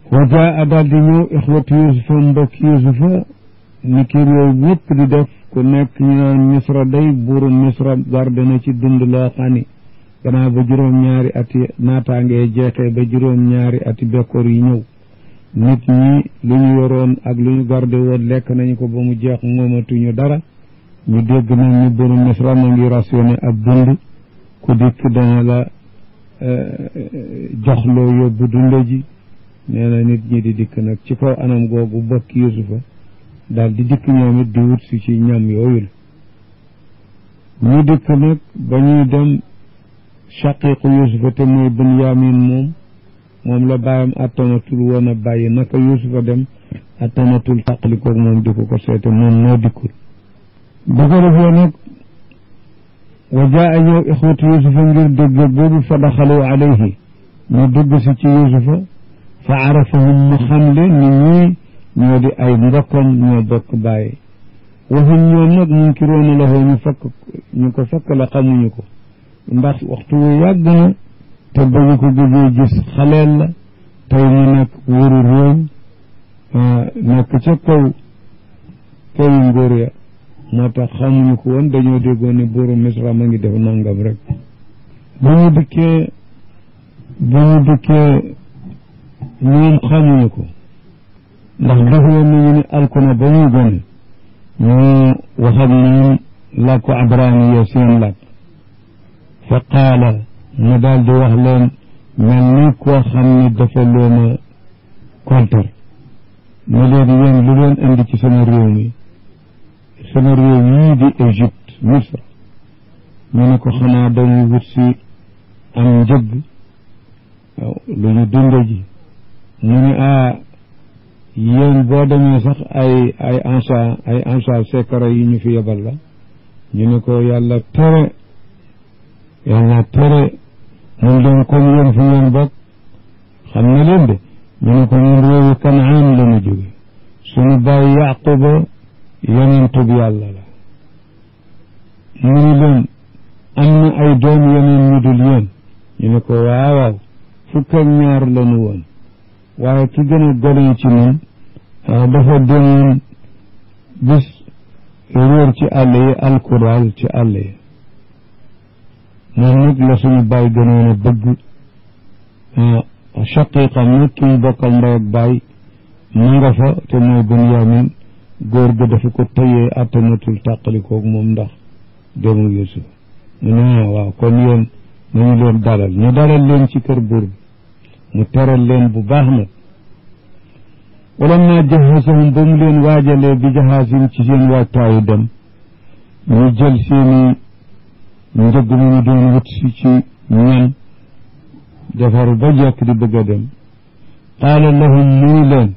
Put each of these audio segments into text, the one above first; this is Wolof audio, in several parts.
wa jaa daal di ñëw ixwatu yusufa mbokk yusufa ni ki réew ñëpp di def ku nekk ñu naan misra day buuru misra garde na ci dund loo xam ni gannaaw ba juróom-ñaari ati naataangee jeexee ba juróom-ñaari ati bekkoor yi ñëw nit ñi lu ñu yoroon ak lu ñu garde woon lekk nañu ko ba mu jeex moomatuñu dara ñu dégg nañ ni buuru misra ma ngi rationné ab dund ku dikk dana la jox loo yóbbu dunde ji nee na nit ñi di dikk nag ci kaw anam googu bokk yusufa daal di dikk ñoom it di wut si ci ñam yooyu la ñu dikk nag ba ñuy dem shaqiqu yusufa te mooy Bunyamin moom la bàyyam attanatul woon a bàyyi naka yusufa dem attanatul tàqalikoog moom di ko seete moom moo dikkul bu ko defee nag wa jaa ñëw ixwatu yusufa ngir dégg boobu fa daxalu alayhi ñu dugg si ci yusufa fa arafahum mu xam leen ni ñii ñoo di ay mbokkam ñoo bokk bàyyi waxum ñoom nag munkiroona lahu ñu ko fakk la xamuñu ko ndax waxtu wu yàgg na te bëgg ko bëggee gis xaleel la tey ñu nekk wóoru réew nekk ca kaw ngóor ya moo tax xamuñu ko woon dañoo déggoon ne buuru misra ma ngi def nangam rek bu ñu dikkee ñoom xamuñu ko ndax defoon nañu ni alkuna ba muy gone ñu wax ak ñoom làkku abraniya seen làkk fa qaala mu daal di wax leen mel ni koo xam ne dafa leen a kontar mu leen yéen lu leen indi ci sama réew mi sama réew yii di Égypte Misra ñu ne ko xanaa dañuy wut si am njëg waaw lu ñu dunde ji mu ne yéen boo demee sax ay ansa sekara yi ñu fi yebal la ñu ne ko yàlla tere mun leen comme yéen fu ngeen bokk xam na leen de ñu ne ko ñun réewu Kanaan la ñu jóge suñu bàyyi Yaquba yonentub yàlla la mu ne leen am na ay doom yeneen ñu dul yéen ñu ne ko waaw fukk ak ñaar la ñu woon waaye ki gën a gone ci ñun dafa demoon bis réer ci àll yi alkuraal ci àll yi moom nag la suñu bàyyi gënoon a bëgg shaqiqam nag ki mu bokkal ndey ak bàyyi ma nga fa te mooy Bunyamin góor ga dafa ko tëyee attanatul tàqalikoog moom ndax demu Yusuf mu ne waaw kon yéen nañu leen dalal ñu dalal leen ci kër buur bi mu teral leen bu baax nag walamma jahasahum ba mu leen waajalee bi jahaasim ci seen waajtaayu dem ñu jël seeni njëgg mu ñu doon wut si ci ñan defaru ba jekk di bëgg a dem qaala lahum muy leen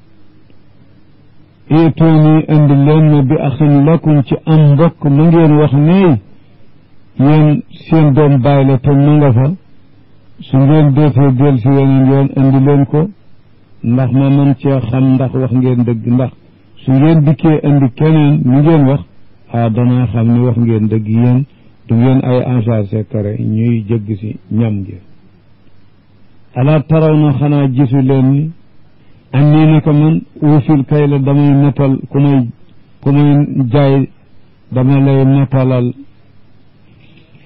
itooni indi leen ma bi axin lakum ci am mbokk ma ngeen wax ne yéen seen doom bàyyi la te ma nga fa su ngeen deetee del si weneen yoon indi leen ko ndax ma mën cee xam ndax wax ngeen dëgg ndax su ngeen dikkee indi keneen ñu ngeen wax danaa xam ni wax ngeen dëgg yéen du ngeen ay ansa secret ñuy jëgg si ñam gi alaa taraw na xanaa gisu leen ni am nii naka man uufil kay la damay nettal ku may jaay dama lay nettalal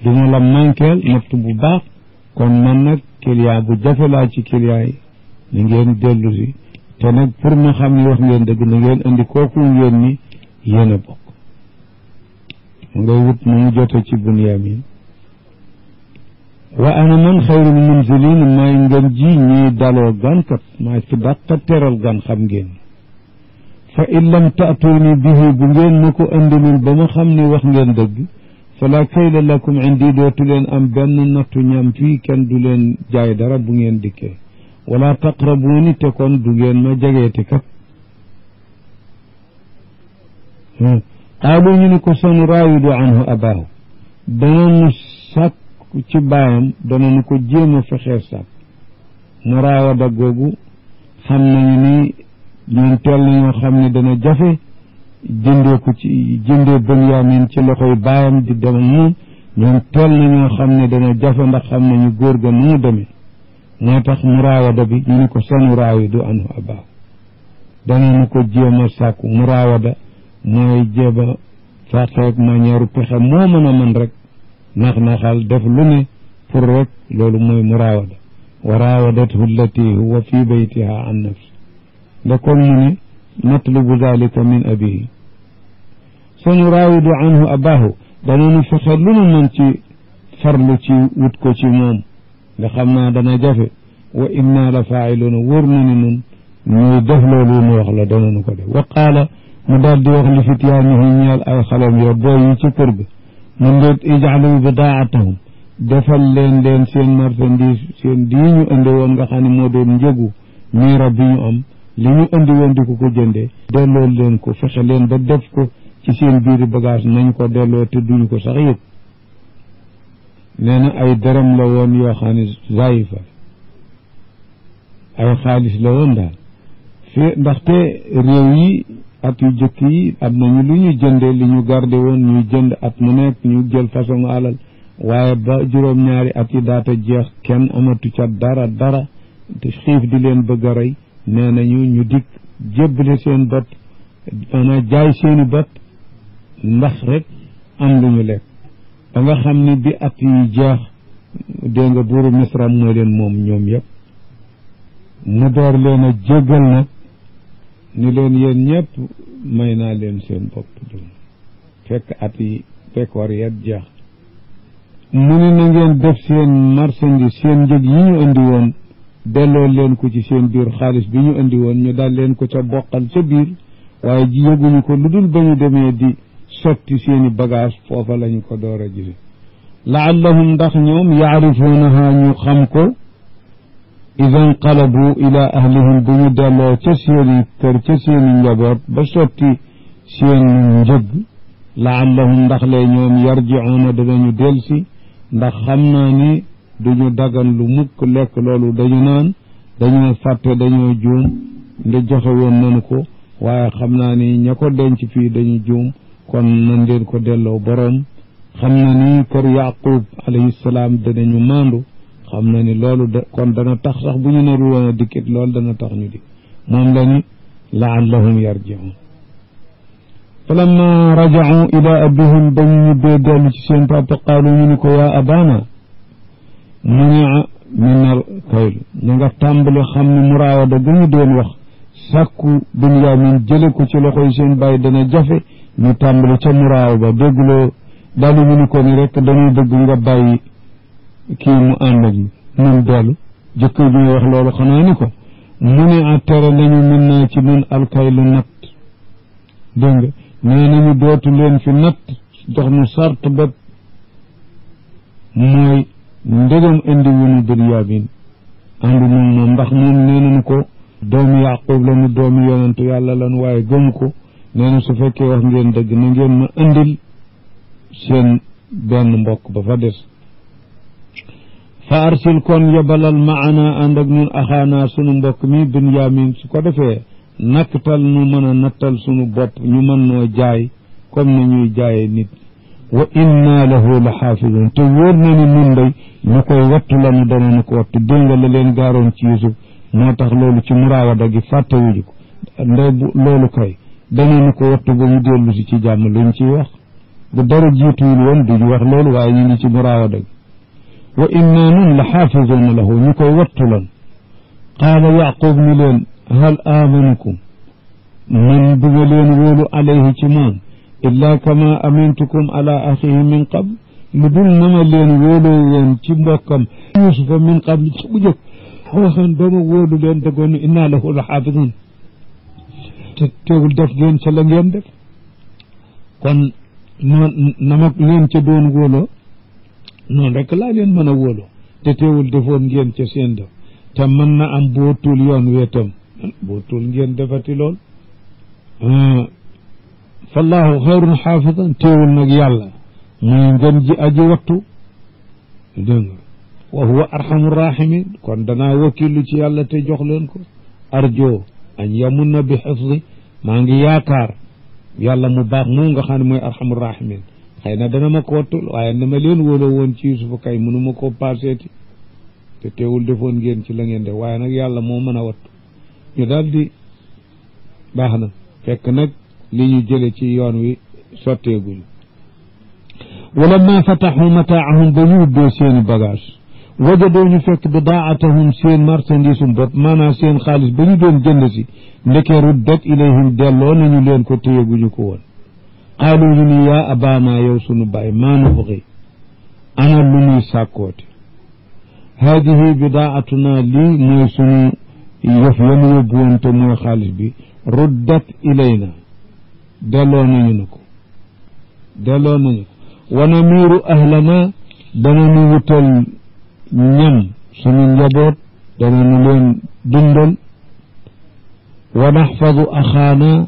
duma la manqueel natt bu baax kon man nag client bu jafe laa ci client yi ni ngeen dellu si te nag pour ma xam ni wax ngeen dëgg na ngeen indi kooku ngeen ni yéen a bokk mu ngay wut mu mu jote ci Bunyamin wa ana man xayrul munzilin maay ngeen ji ñuy daloo gankat maa ci dàqa teral gan xam ngeen fa in lam taatuni bihi bu ngeen ma ko andilul ba ma xam ne wax ngeen dëgg fala kayla lakum indi dootu leen am benn nattu ñam fii kenn du leen jaay dara bu ngeen dikkee wala taqrabuuni te kon du ngeen ma jegeeti kat qaalu ñu ni ko sanu raawidu anhu abaahu danañu sàkk ci baayam danañu ko jéem a fexee sàkk mu raawada googu xam nañu ni ñoom teel nañoo xam ne dana jafe jëndee Bunyamin ci loxoy baayam di dem ak moom ñoom teel nañoo xam ne dana jafe ndax xam nañu góor ga nu mu demee moo tax muraawada bi ñu ni ko sanuraawidu anhu abaahu danañu ko jéem a sàkku muraawada mooy jéem a fàqeeg manière pexe moo mën a mën rek nax-naxal def lu ne pour rek loolu mooy muraawada wa raawadathu allati huwa fi baytiha an nafsi nda kon mu ne natlubu dalika min abihi sanuraawidu anhu abaahu danañu fexe lu nu mën ci farlu ci wut ko ci moom nga xam naa dana jafe wa inna la faa'iluuna wóor na ni nun ñuy def loolu mu wax la danañu ko def wa qaala mu daal di wax li fityaanihi ñeel ay xalam yo booy yi ci kër ga mun leen ijaalu bidaatahum defal leen seen marchandise seen di ñu indi woon nga xam ne moo doon njëgu miira bi ñu am li ñu indi woon di ko jëndee delloo leen ko fexe leen ba def ko ci seen biiri bagage nañ ko delloo te duñu ko sax yëg nee na ay dërëm la woon yoo xam ne zaayifa ay xaalis la woon daal fii ndaxte réew yi at yu jëkk yi am nañu lu ñu jënde li ñu garde woon ñuy jënd at mu nekk ñu jël façon alal waaye ba juróom-ñaari at yi daata jeex kenn amatu ca dara te xiif di leen bëgg a rey nee nañu ñu dikk jébbale seen bopp maanaam jaay seeni bopp ndax rek am lu ñu lekk ba nga xam ni bi at yi jeex dégg nga buuru Misra moo leen moom ñoom yëpp mu door leen a jéggal nag ni leen yéen ñëpp may naa leen seen bopp fekk at yi fekkoor yet jeex mu ne na ngeen def seen marchandise seen njëg yi ñu indi woon delloo leen ko ci seen biir xaalis bi ñu indi woon ñu daal leen ko ca boqal ca biir waaye ji yëguñu ko lu dul ba ñu demee di sotti seeni bagage foofa lañu ko door a gise laallahum ndax ñoom yaarifuunaha ñu xam ko ida nqalabu ila ahlihim bu ñu delloo ca seeni kër ca seeni njaboot ba sotti seen njëg laallahum ndax lee ñoom yarjicuuna danañu delsi ndax xam naa ni duñu dagan lu mukk lekk loolu dañu naan dañoo fàtte dañoo juum nde joxe woon nanu ko waaye xam naa ni ña ko denc fii dañu juum kon nan leen ko delloo boroom xam na ni kër Yaqub alayhi salaam danañu maandu xam na ni loolu kon dana tax sax bu ñu naru woon a dikkit loolu dana tax ñu dikk moom la ni laallahum yarjiun falamma raja'u ila abihim ba ñu ñibbee dellu ci seen papa qaalu ñu ni ko yaa abana munia minal kayl ñu nga tàmbali xam ne muraawada ga ñu doon wax sàkku Binyamin jële ko ci loxoy seen bàyyi dana jafe ñu tàmbali ca muraaw ba dégguloo dalu ñu ni ko ni rek dañuy bëgg nga bàyyi kii mu ànd ak ñun dellu jëkkër bi wax loolu xanaa ni ko mu ne a tere nañu mën naa ci nun alkaylu natt dégg nga nee nañu dootu leen fi natt jox nu sart ba mooy ndegam indi wunu Binyamin àndu moom ndax moom nee nañu ko doomu Yaqub la nu doomu yonentu yàlla lan waaye gëmu ko nee na su fekkee wax ngeen dëgg na ngeen ma indil seen benn mbokk ba fa des fa arsil kon yebalal maana ànd ak ñun axaanaa sunu mbokk mi Binyamin su ko defee naktal nu mën a nattal sunu bopp ñu mën noo jaay comme na ñuy jaayee nit wa inna lahu la xaafidun te wóor na ni nun day ñu koy wattu la nu danañu ko wattu dégg nga la leen gaaroon ci Yusuf moo tax loolu ci muraawada gi fàttewuñu ko ndey loolu kay danañu ko wattu ba ñu dellu si ci jàmm luñ ciy wax bu dara jiituwul woon duñu wax loolu waaye ñu ngi ci muraawada gi wa inna nun la xaafiduna lahu ñu koy wattu lan qaala Yaqub ni leen hal amanukum man bu ma leen wóolu alayhi ci moom illa kama amintukum ala axihi min qabl lu dul na ma leen wóoloo woon ci mbokkam Yusufa min qabl ci bu jëkk waxoon ba ma wóolu leen dëggoon inna lahu la xaafidun te teewul def ngeen ca la ngeen def kon noon na ma leen ca doon wóoloo noonu rek laa leen mën a wóoloo te teewul defoon ngeen ca seen def te mën na am boo tuul yoon weetam boo tuul ngeen defati lool fallahu xayrun xaafidan teewul nag yàlla muy ngeen ji aji wattu dégg nga wa huwa arhamu rahimin kon danaa wakilu ci yàlla te jox leen ko arjo an yamunna bi xifdi maa ngi yaakaar yàlla mu baax moom nga xam ne mooy arhamu rahimin xëy na dana ma ko wattul waaye na ma leen wóoloo woon ci Yusufa kay mënu ma koo paaseeti te teewul defoon ngeen ci la ngeen def waaye nag yàlla moo mën a wattu ñu daal di baax na fekk nag li ñu jële ci yoon wi sotteeguñu wala ma fataxu mataahum ba ñu ubbee seeni bagage wajadoo ñu fekk bidaatahum seen marchandise bopp maanaam seen xaalis ba ñu doon jënd si ndeke ruddat ilayhim delloo nañu leen ko téyeguñu ko woon qaalu ñu ni yaa abaana yow sunu bàyyi maa nubgi ana lu nuy sàkkoote haadihi bidaatuna lii mooy sunu yëf yanu yóbbu woon te mooy xaalis bi ruddat ilayna delloo nañu ko wa namiiru ahlana danañu wutal ñam sunu njaboot danañu leen dundal wa naxfadu axaana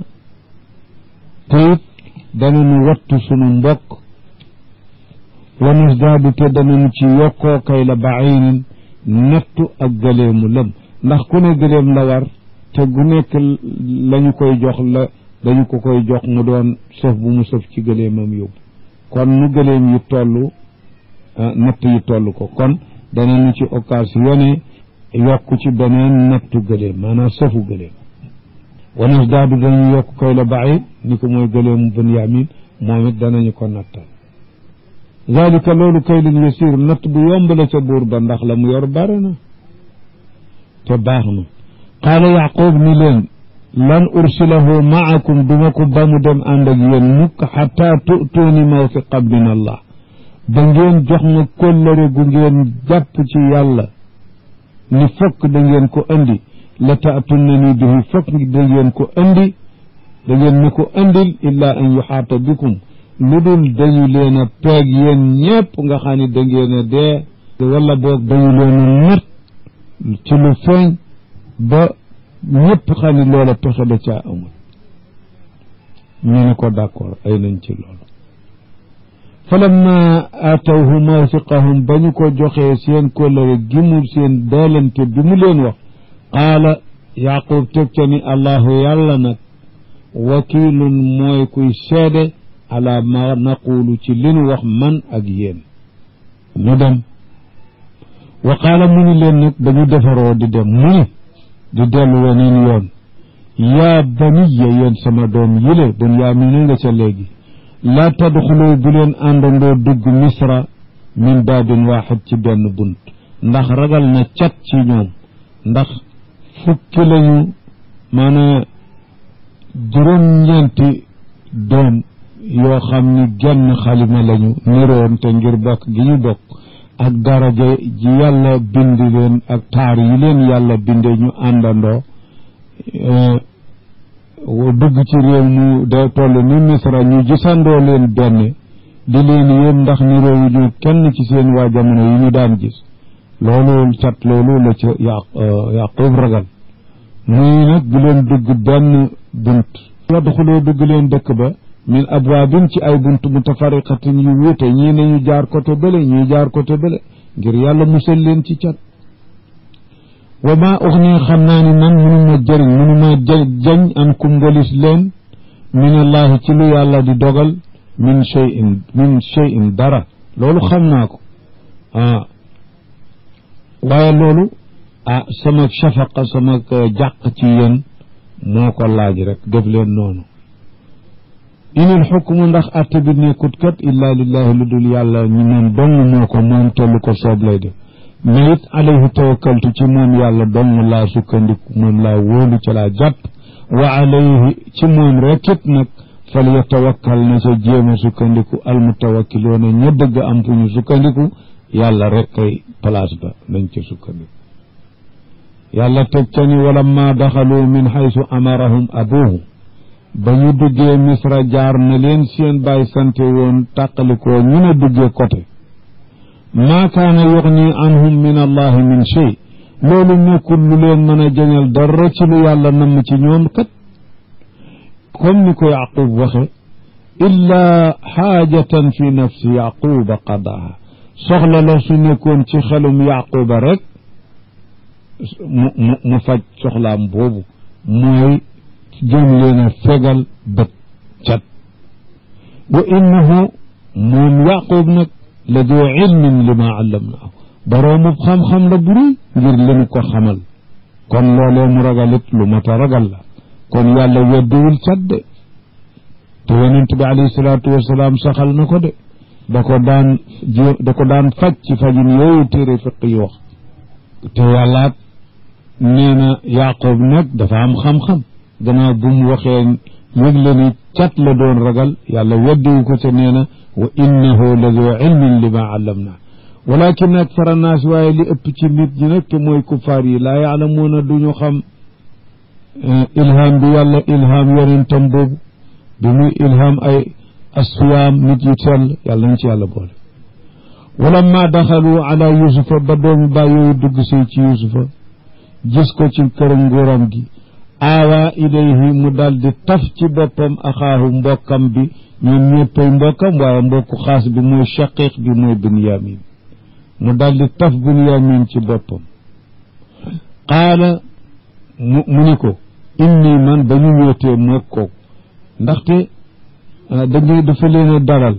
te it danañu wattu sunu mbokk wa nasdaadu te danañu ci yokkoo kay la baciinin nattu ak gëleemu lëm ndax ku ne gëleem la war te gu nekk lañu koy jox la dañu ko koy jox mu doon sëf bu mu sëf ci gëleemam yóbbu kon nu gëleem yi toll natt yi toll ko kon danañu ci occasionné yokk ci beneen nattu gëleem maanaam sëfu gëleem wa nasdaadu danañu yokk kay la baciid ni ko mooy gëleemu Bunyamin moom it danañu ko nattal zalika loolu kaylun yasiir natt bu yomb la ca buur ba ndax la mu yor bare na te baax na qaala Yaqub ni leen lan ursilahu maakum duma ko ba mu dem ànd ak yéen mukk xataa tu'tuuni mawthiqan min Allah ba ngeen jox ma kóllëre gu ngeen jàpp ci yàlla ni fokk da ngeen ko andi la ta'tunnani bihi fokk da ngeen ko andi da ngeen ni ko andil illaa an yuxaata bikum lu dul dañu leen a peeg yéen ñépp nga xam ne da ngeen a dee wala boog dañu leen a nat ci lu feeñ ba ñépp xam ne loola pexe da caa amul ñu ne ko d'accord ay nañ ci loolu falamma aatawhu mawsiqahum ba ñu ko joxee seen kóllëre gi mu seen doolante bi mu leen wax qaala Yaqub teg ca ni allahu yàlla nag wakiilun mooy kuy seede ala ma naqulu ci li nu wax man ak yéen ñu dem wa qaala mu ni leen nag dañu defaroo di dem mu ni di dellu weneen yoon yaa baniya yéen sama doom yile Bunyamin nga ca léegi laa tadxulu bu leen àndandoo dugg misra min baabin waaxid ci benn bunt ndax ragal na cat ci ñoom ndax fukki lañu maanaam juróom-ñeenti doom yoo xam ni genn xalima lañu niroon te ngir bokk gi ñu bokk ak daraja ji yàlla bind leen ak taar yi leen yàlla binde ñu àndandoo dugg ci réew mu day toll ni misra ñu gisandoo leen benn di leen yéem ndax niroowu ñu kenn ci seen waa jamono yi ñu daan gis loolu cat loolu la ci Yaqub ragal muy nag bu leen dugg benn bunt wadxuloo dugg leen dëkk ba min abwaabin ci ay bunt mutafariqatin yu wuute ñii nañu jaar côté bële ñii jaar côté bële ngir yàlla musal leen ci cat wa maa uxni xam naa ni man mënuma jëriñ mënuma jañ am kumbalis leen min allahi ci lu yàlla di dogal min cheyin dara loolu xam naa ko waaye loolu sama shafaqa sama jàq ci yéen moo ko laaj rek def leen noonu inil xukmu ndax atte bi nekkut kat illa lillahi lu dul yàlla ñu moom dong moo ko moom te lu ko soob lay def mais it alayhi tawakkaltu ci moom yàlla dong laa sukkandiku moom laa wóolu ca laa jàpp wa alayhi ci moom rek it nag fal yatawakkal na ca jéem a sukkandiku almutawakkiloona ña dëgg am fu ñu sukkandiku yàlla rek kay place ba nañ ca sukkandiku yàlla teg ca ni walamma daxalu min xaysu amarahum abuhu ba ñu duggee misra jaar na leen seen baay sante woon tàqalikoo ñu ne duggee côté maa kaana yuxni anhum min allahi min shay loolu nekkul lu leen mën a jañal dara ci lu yàlla namm ci ñoom kat comme ni ko Yaqub waxe illa xaajatan fi nafsi yaquba qadaha soxla la su nekkoon ci xelum yaquba rek mu faj soxlaam boobu mooy jëm leen a fegal bët cat wa innahu moom Yaqub nag la doo ilmin li ma allamnaahu boroomub xam-xam la bu rëy ngir lenu ko xamal kon loolee mu ragalit lu mat a ragal la kon yàlla weddiwul cat de te yonent bi alayhi salaatu wasalaam saxal na ko de da ko daan faj ci fajin yooyu téere fiq yi wax te yàllaat nee na Yaaqoob nag dafa am xam-xam gannaaw bu mu waxee yëgle ni cat la doon ragal yàlla weddiwu ko te nee na wa innahu la du ilmin li ma allamna walakin akthara naas waaye li ëpp ci nit ñi nag te mooy kuffaar yi laa yaalamuuna duñu xam ilham bi yàlla ilham yonentam boobu bi muy ilham ay asfiyaam nit yu sell yàlla nañ ci yàlla boole walamma daxalu ala yusufa ba doomi baay yooyu dugg si ci yusufa gis ko ci kër nguuram gi aawa ilayhi mu daldi taf ci boppam axaahu mbokkam bi ñoom ñëppay mbokkam waaye mbokku xaas bi mooy shaqiq bi mooy binyamin mu daldi taf binyamin ci boppam qaala mu ni ko inni man ba ñu ñëwtee mook kooku ndaxte dafa leen a dalal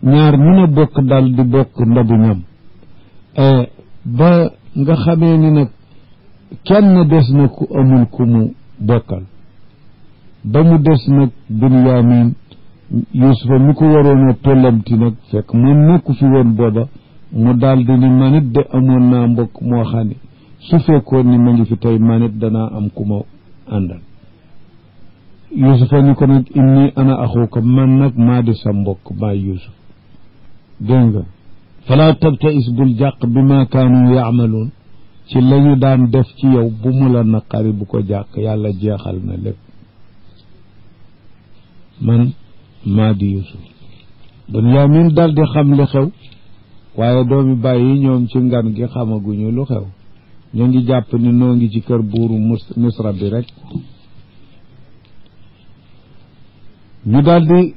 ñaar ñu ne bokk dal di bokk ndabu ñam ba nga xamee ni nag kenn des na ku amul ku mu bokkal ba mu des nag binyamin yusufa mi ko waroon a tollamti nag fekk moom nekku fi woon booba mu daldi ni manit de amoon naa mbokk moo xam ne su fekkoon ni ma ngi fi tey manit danaa am ku ma àndal yusufa ni ko nag inni ana axuka man nag maa di sa mbokk maay yusuf dégg nga falaa tabtais bul jàq bi ma kaanu yaamaluun ci lañu daan def ci yow bu mu la naqari bu ko jàq yàlla jeexal na lépp man maa di yusuf Binyamin dal di xam li xew waaye doomi bàyyi ñoom ci ngan gi xamaguñu lu xew ñoo ngi jàpp ni noo ngi ci kër buuru Misra bi rek ñu daldi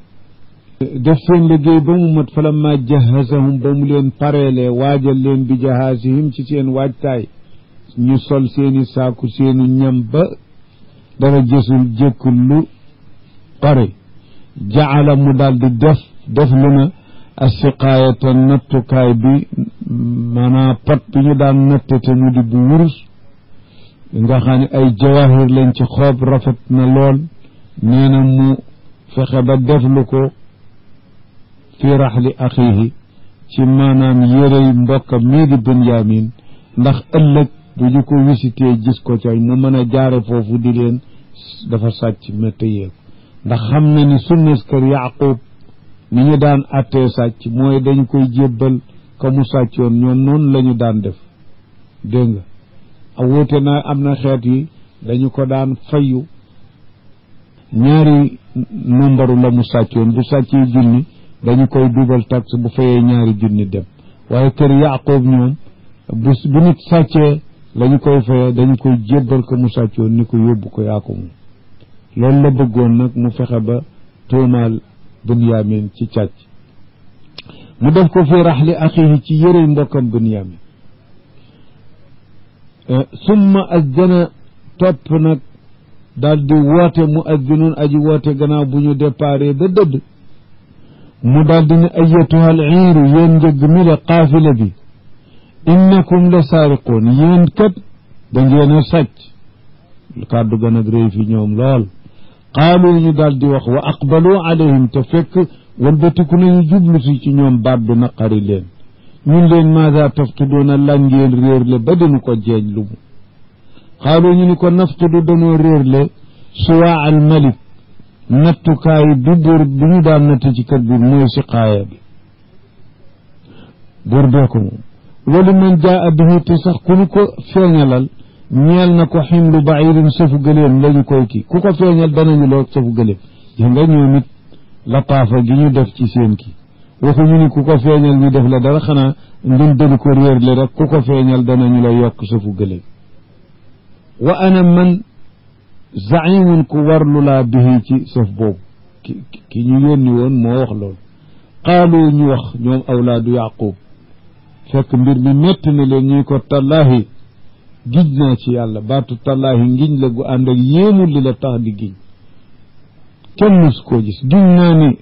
def seen liggéey ba mu mat falamma jahazahum ba mu leen pareelee waajal leen bi jahaazihim ci seen waajtaay ñu sol seeni saaku seeni ñam ba dara jësul jëkkul lu pare jaala mu daldi def lu na asiqaayata nattukaay bi maanaam pot bi ñu daan natte te mu di bu wurus nga xam ne ay jawahir lañ ci xoob rafet na lool nee na mu fexe ba def lu ko fi raxli axiihi ci maanaam yérey mbokkam mii di Binyamin ndax ëllëg bu ñu ko visité gis ko ca mu mën a jaare foofu di leen dafa sàcc métta yeeku ndax xam na ni sunnas kër Yaqub ni ñu daan attee sàcc mooy dañu koy jébbal ka mu sàccoon ñoom noonu la ñu daan def dégg nga a wóote naa am na xeet yi dañu ko daan fayu ñaari nombaru la mu sàccoon bu sàccee junni dañu koy dugal taxe bu fayee ñaari junni dem waaye kër Yaqub ñoom bu nit sàccee lañu koy fayee dañu koy jébbal ko mu sàccoon ni ko yóbbu ko yaa ko moom loolu la bëggoon nag mu fexe ba tuumaal Binyamin ci càcc mu def ko fi raxli axihi ci yërey mbokkam Binyamin summa azdana topp nag daal di woote mu azdinun aji woote gannaaw bu ñu déparé ba dëdd mu daal di ne ayyatuha al iiru yéen njëgg mi le qaafila bi innakum la saariqoon yéen kat da ngeen a sàcc kàddu gën a réy fi ñoom lool qaalu ñu daal di wax wa aqbalu alayhim te fekk walbatiku nañu jublu si ci ñoom baat bi naqari leen ñun leen maada tafqiduuna lan ngeen réerle ba dinu ko jeeñ lu mu qaalu ñu ni ko nafqidu danoo réerle suwaa al malik nattukaay bi buur bi ñu daan natt ci kër bi mooy siqaaya bi buur bee ko moom wali man jaa bihi te sax ku ñu ko feeñalal ñeel na ko ximlu ba'irin safu gëléem lañu koy kii ku ko feeñal danañu loo safu gëléem gis nga ñoom it lataafa gi ñu def ci seen kii waxuñu ni ku ko feeñal ñu def la dara xanaa ngeen dëgg ko réer le rek ku ko feeñal danañu la yokk safu gëléem wa ana man zaimun ku warlu laa bihi ci saf boobu ki ñu yónni woon moo wax loolu qaalu ñu wax ñoom awlaadu Yaqub fekk mbir mi metti na leen ñuy ko tallaahi giñ naa ci yàlla baatu tallaahi ngiñ la gu ànd ak yéemul li la tax di giñ kenn mus koo gis giñ naa ni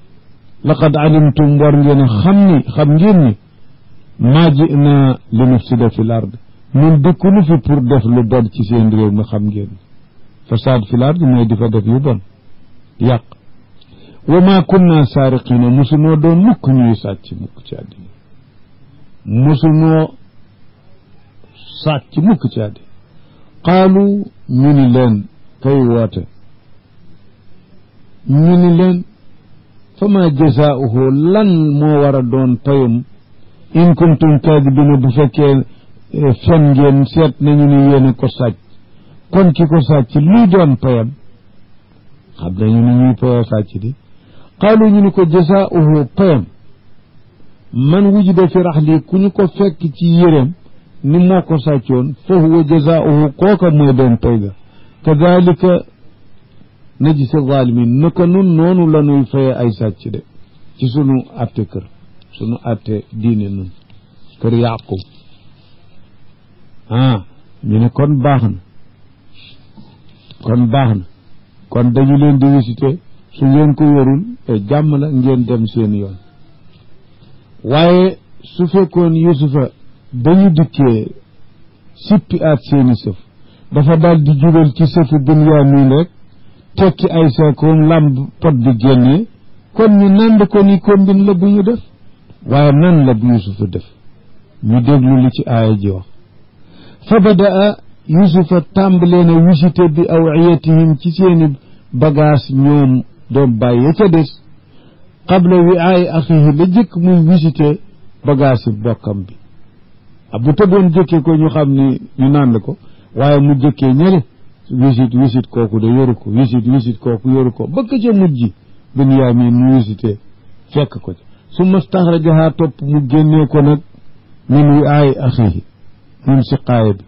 laqad alimtum war ngeen a xam ngeen ni maa ji'naa li nufsida fi l ard ñun dëkkunu fi pour def lu bon ci seen réew mi xam ngeen fasaad fi l ard mooy di fa def yu bon yàq wa maa kunna saariqiina mosunoo doon mukk ñuy sàcc mukk ci àddina mosunoo sàcc mukk ci àddina qaalu ñu ni leen kay woote ñu ni leen fa maa jazaa'uhu lan moo war a doon payum in kuntum kaadibiina bu fekkee fen ngeen seet nañu ni yéen a ko sàcc kon ki ko sàcc luy doon payam xam nañu ni ñuy payoo sàcc di qaalu ñu ni ko jazaa'uhu payam man wujida fi raxli ku ñu ko fekk ci yéreem ni moo ko sàccoon fa huwa jazaa'uhu kooka mooy doon pay ga kadalika najzi zalimin naka nun noonu la nuy faye ay sàcc de ci sunu atte kër sunu atte diine nun kër Yaqub ñu ne kon baax na kon dañu leen di visité su ngeen ko yorul jàmm la ngeen dem seen yoon waaye su fekkoon Yusufa dañu dikkee sippi aat seeni sëf dafa daal di jubal ci sëfu Binyamin rek tekki ay seekoom lamb pot bi génnee kon ñu nand ko ni combine la bu ñu def waaye nan la bu Yusufa def ñu déglu li ci aaya ji wax fa badaa Yusufa tàmbalee na visité bi awiyatihim ci seeni bagage ñoom doom bàyyi ca des qabla wi aay axihi la jëkk muy visité bagage yi bokkam bi bu tëboon jëkkee ko ñu xam ni ñu nànd ko waaye mu jëkkee ñële visite kooku de yoru ko visite kooku yoru ko bëgg ca mujj Binyamin mu visité fekk ko ci su mastaxrajaha topp mu génnee ko nag min wi aay axihi mun si qaaya bi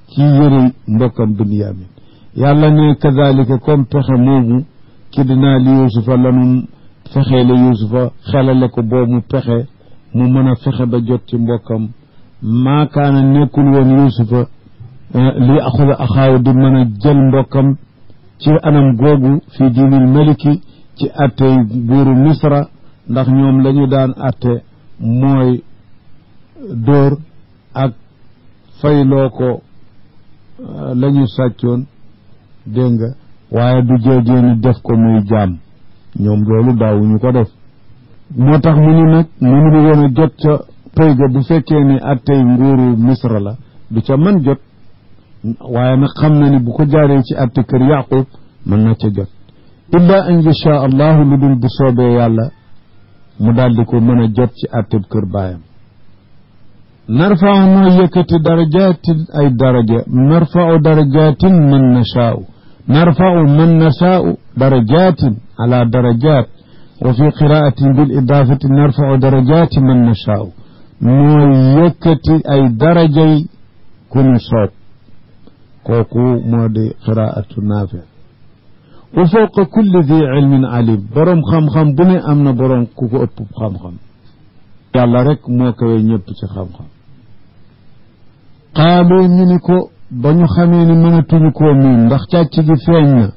ci yëre mbokkam Binyamin yàlla ne kadalika comme pexe moomu ki dinaa li Yusufa lanu fexee la Yusufa xelale ko boobu pexe mu mën a fexe ba jot ci mbokkam maakaana nekkul woon Yusufa li axuda axaaw di mën a jël mbokkam ci anam googu fii diinil maliki ci attey buuru Misra ndax ñoom la ñu daan atte mooy dóor ak fayloo ko la ñu sàccoon dégg nga waaye du jéegeeni def ko muy jaam ñoom loolu daawuñu ko def moo tax mu ni nag mënu woon a jot ca pay ga bu fekkee ni attey nguuru Misra la du ca mën jot waaye nag xam na ni bu ko jaaree ci atte kër Yaqub mën na ca jot illa an yasha allahu lu dul bu soobee yàlla mu daldi ko mën a jot ci atteb kër baayam narfa'u noo yëkkati darajatin ay daraja narfa'u darajatin man nashaa'u narfa'u man nashaa'u darajatin ala darajat wa fi qira'atin bil idafati narfa'u darajati man nashaa'u noo yëkkati ay darajay ku ñu soob kooku moo di qiraatu Naafi wa fawqa kulli di ilmin alim boroom xam-xam bu ne am na boroom ku ko ëpp xam-xam yàlla rek moo kawe ñëpp ci xam-xam qaalu ñu ni ko ba ñu xamee ni mënatuñu koo miin ndax càcc gi feeñ na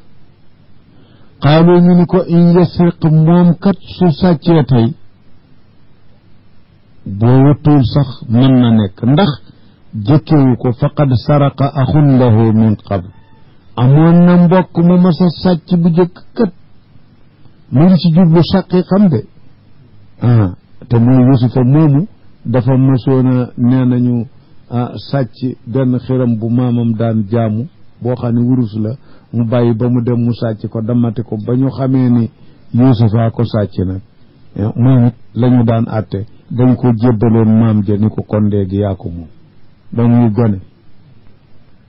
qaalu ñu ni ko in yasriq moom kat su sàccee tey boo wutul sax mën na nekk ndax jëkkewu ko faqad saraqa axun lahu min qabl amoon na mbokk mu mas a sàcc bu jëkk kat mu ngi ci jublu saqi xam de te mooy Yusufa moomu dafa masoona nee nañu sàcc benn xiram bu maamam daan jaamu boo xam ne wurus la mu bàyyi ba mu dem mu sàcc ko damate ko ba ñu xamee ni Yusufa ko sàcc nag moom it la ñu daan àtte dañ ko jébbaloon maam ja ni ko kon léegi yaa ko moom ba muy gone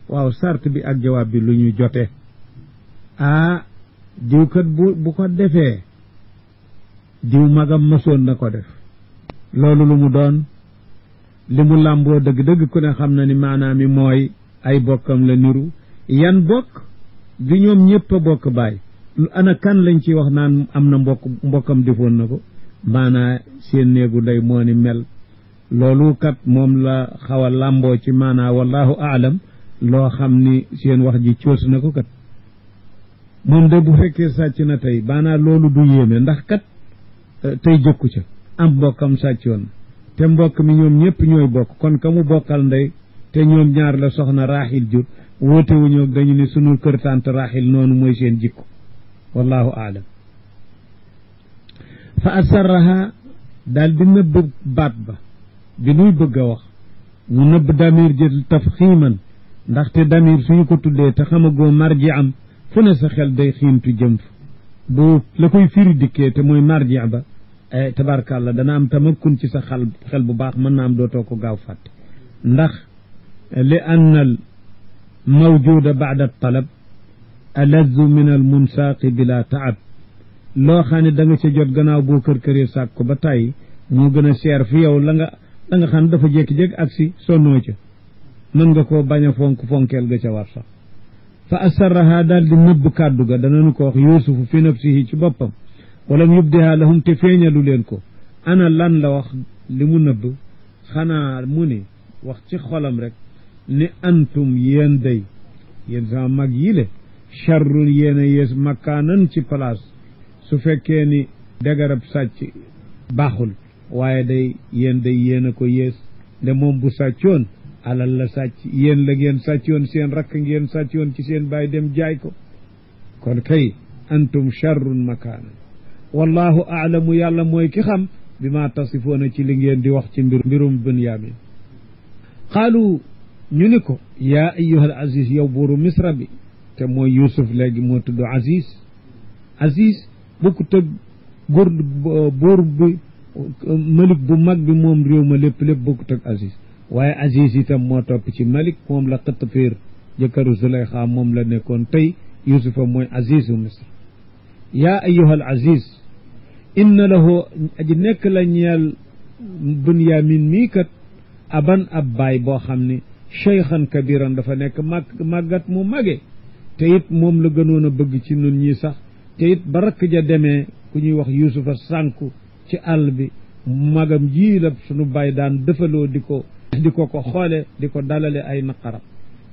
waaw sart bi ak jawaab bi lu ñu jote diw kat bu ko defee diw magam masoon na ko def loolu lu mu doon li mu làmboo dëgg-dëgg ku ne xam na ni maanaam mi mooy ay bokkam la niru yan bokk du ñoom ñëpp a bokk baay ana kan lañ ci wax naan am na mbokkam defoon na ko maanaa seen néegu ndey moo ni mel loolu kat moom la xaw a làmboo ci maanaa wallahu aalam loo xam ni seen wax ji coos na ko kat moom de bu fekkee sàcc na tey maanaa loolu du yéeme ndax kat tey jëkku ca am mbokkam sàccoon te mbokk mi ñoom ñëpp ñooy bokk kon ka mu bokkal ndey te ñoom ñaar la soxna Raaxil jur woote wuñu dañu ne sunu kër tante Raaxil noonu mooy seen jikko wallahu aalam fa asarraha daal di nëbb baat ba bi nuy bëgg a wax mu nëbb damir ji tafxiiman ndaxte damir suñu ko tuddee te xamagoo marji am fu ne sa xel day xiintu jëm fa bu la koy firi dikkee te mooy marji ba tabarkàllah dana am tamakkun ci sa xel bu baax mën na am dootoo ko gaaw fàtte ndax li anna al mawjuda baada talab alazzu min al munsaaqi bila taab loo xam ne da nga ca jot gannaaw boo kër-këree sàkk ko ba tàyyi moo gën a seer fi yow la nga xam ne dafa jékki-jékki ak si sonnoo ca mën nga koo bañ a fonkeel ga ca war sax fa asarraha daal di nëbb kàddu ga danañu ko wax yuusufu fi nafsihi ci boppam walam yubdiha lahum te feeñalu leen ko ana lan la wax li mu nëbb xanaa mu ni wax ci xolam rek ni antum yéen day yéen sama mag yi le charrun yéen a yées makaanan ci place su fekkee ni dagarab sàcc baaxul waaye day yéen a ko yées nde moom bu sàccoon alal la sàcc yéen la ngeen sàccoon seen rakk ngeen sàccoon ci seen baay dem jaay ko kon kay antum charrun makaanan wallahu aalamu yàlla mooy ki xam bi ma tasifoona ci li ngeen di wax ci mbirum Bunyamin qaalu ñu ni ko yaa ayyuhal aziz yow buuru misra bi te mooy Yuusuf léegi moo tudd aziz bukku tëg buur bi malik bu mag bi moom réew ma lépp bukku tëg aziz waaye aziz itam moo topp ci malik moom la Xitfiir jëkkëru Zulayxa moom la nekkoon tey Yuusufa mooy azizu misra yaa ayyuhal aziz inna lahu aji nekk la ñeel Bunyamin mii kat aban ab baay boo xam ni cheykhan kabiran dafa nekk màggat mu mage te it moom la gënoon a bëgg ci nun ñi sax te it ba rakk ja demee ku ñuy wax Yuusufa sànku ci àll bi magam ji la sunu baay daan dëfaloo di ko xoole di ko dalale ay naqaram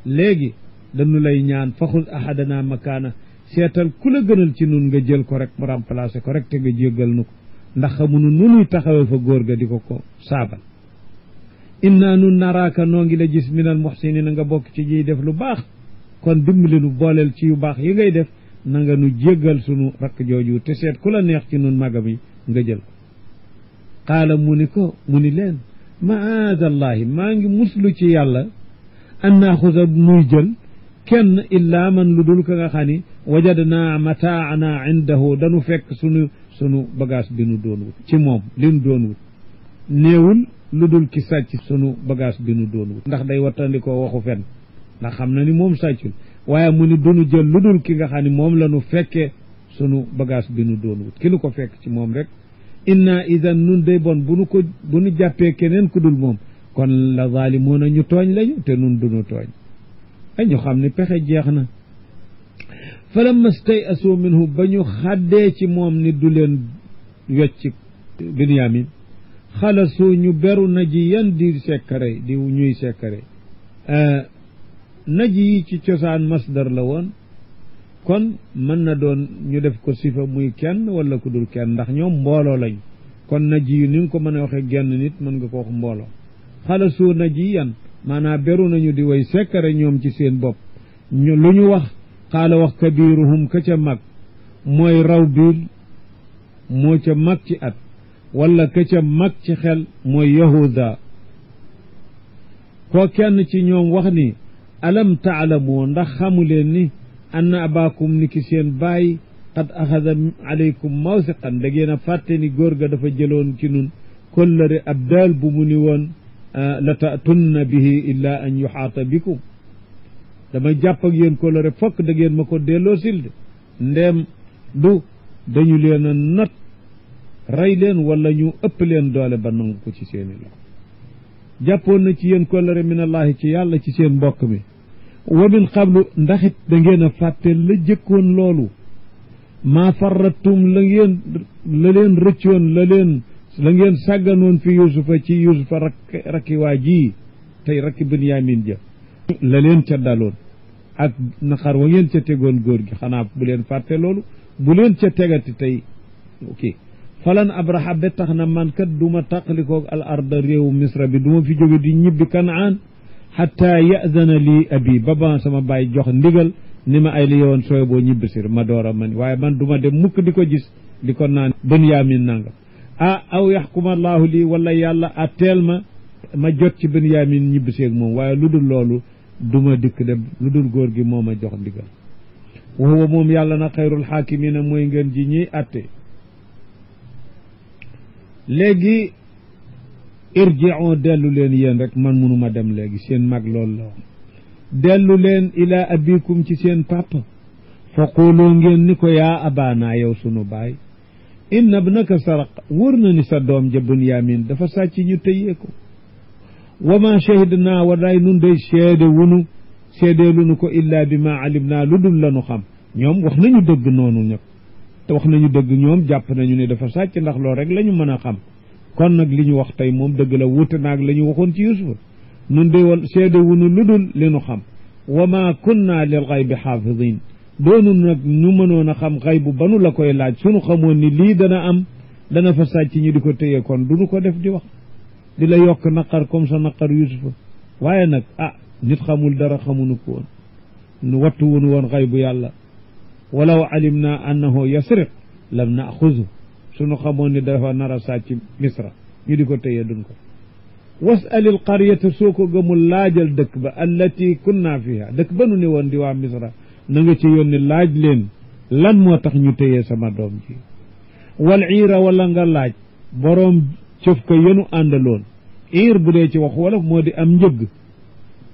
léegi dañu lay ñaan faxul ahadana makaana seetal ku la gënal ci nun nga jël ko rek mu remplacer ko rek te nga jéggal nu ko ndax xamunu nunuy taxawee fa góor ga di ko saabal inna nun naraaka noo ngi la gis minal muhsinin nga bokk ci jiy def lu baax kon dimbali nu booleel ci yu baax yi ngay def na nga nu jéggal sunu rakk jooju te seet ku la neex ci nun magam yi nga jël ko qaala mu ni leen maadallahi maa ngi muslu ci yàlla an naaxusa nuy jël kenn illaa man lu dul ka nga xam ni wajadnaa mataana indahu dañu fekk sunu bagage bi nu doon wut ci moom li nu doon wut néewul lu dul ki sàcc sunu bagage bi nu doon wut ndax day wattandikoo waxu fen ndax xam na ni moom sàccul waaye mu ni duñu jël lu dul ki nga xam ni moom la nu fekkee sunu bagage bi nu doon wut ki nu ko fekk ci moom rek inna idan nun day bon bu nu jàppee keneen ku dul moom kon la zaalimoona ñu tooñ lañu te nun duñu tooñ ñu xam ni pexe jeex na falamma stay'asu minhu ba ñu xàddee ci moom ni du leen wecc Bunyamin xalasu ñu beru naji yan di sekkare di ñuy sekkare naji yi ci cosaan masdar la woon kon mën na doon ñu def ko sifa muy kenn wala ku dul kenn ndax ñoom mbooloo lañ kon naji yu ni nga ko mën a waxee genn nit mën nga ko wax mbooloo xalasu naji yan maanaam beru nañu di way sekkare ñoom ci seen bopp lu ñu wax xaala wax kabiruhum ka ca mag mooy Rawbil moo ca mag ci at wala ka ca mag ci xel mooy Yahuda koo kenn ci ñoom wax ni alam taalamu ndax xamuleen ni anna abaakum ni ki seen baay qad axada alaykum mawsiqan da ngeen a fàtte ni góor ga dafa jëloon ci nun kollëre ab daal bu mu ni woon la ta'tunna bihi illa an yuxaata bikum dama jàpp ak yéen kollëre fokk da ngeen ma ko delloo silde ndeem du dañu leen a not rey leen wala ñu ëpp leen doole ba nangu ko ci seeni loxo jàppoon na ci yéen kollëre min allahi ci yàlla ci seen mbokk mi wa min qablu ndaxit da ngeen a fàtte la jëkkoon loolu maa farratum la leen rëccoon la ngeen sàgganoon fi Yuusufa ci Yuusufa rakki waa ji tey rakki Bunyamin ja la leen ca daloon ak naqar wa ngeen ca tegoon góor gi xanaa bu leen fàtte loolu bu leen ca tegati tey ok falan abraha ba tax na man kat duma taqlikoog al arda réewu misra bi duma fi jóge di ñibbi kanaan xatta yazana lii abi ba sama bàyyi jox ndigal ni ma ay li yowoon sooy boo ñibbisir ma door a man waaye man duma dem mukk di ko gis di ko naan Benyamin nanga aw yaxkuma allahu lii wala yàlla atteel ma jot ci Benyamin ñibbiseeg moom waaye lu dul loolu duma dikk dem lu dul góor gi moo ma jox ndigal wa huwa moom yàlla na xayrul xaakimina mooy ngeen ji ñiy atte léegi irji'u dellu leen yéen rek man munuma dem léegi seen mag loolu la dellu leen ila abikum ci seen papa fa qulu ngeen ni ko yaa abaana yow sunu baay inna ibnaka saraq wóor na ni sa doom ja Bunyamin dafa sàcc ñu tëyee ko wa ma shahidnaa walaay nun day seedeelunu ko illa bi ma alimnaa lu dul lanu xam ñoom wax nañu dëgg noonu ñëpp te wax nañu dëgg ñoom jàpp nañu ne dafa sàcc ndax loolu rek la ñu mën a xam kon nag li ñu wax tey moom dëgg la wuute naag la ñu waxoon ci Yuusufa nun de woon seedewunu lu dul li nu xam wa ma kunna lil xaybi xaafidin doonu nag ñu mënoon a xam xaybu ba nu la koy laaj sunu xamoon ni lii dana fa sàcc ñu di ko téye kon du nu ko def di wax di la yokk naqar comme sa naqar Yuusufa waaye nag nit xamul dara xamunu ko woon nu wattu wunu woon xaybu yàlla walaw alimna annahu yasriq lam naaxuzu sunu xamoon ni dafa nar a sàcc misra ñu di ko téye dun ko wasalil qaryata soo ko gëmul laajal dëkk ba allati kunna fiha dëkk ba nu ne woon di waa misra na nga ci yónni laaj leen lan moo tax ñu téye sama doom ji wal iira wala nga laaj boroom cëf ko yenu àndaloon iir bu dee ci wax wolof moo di am njëgg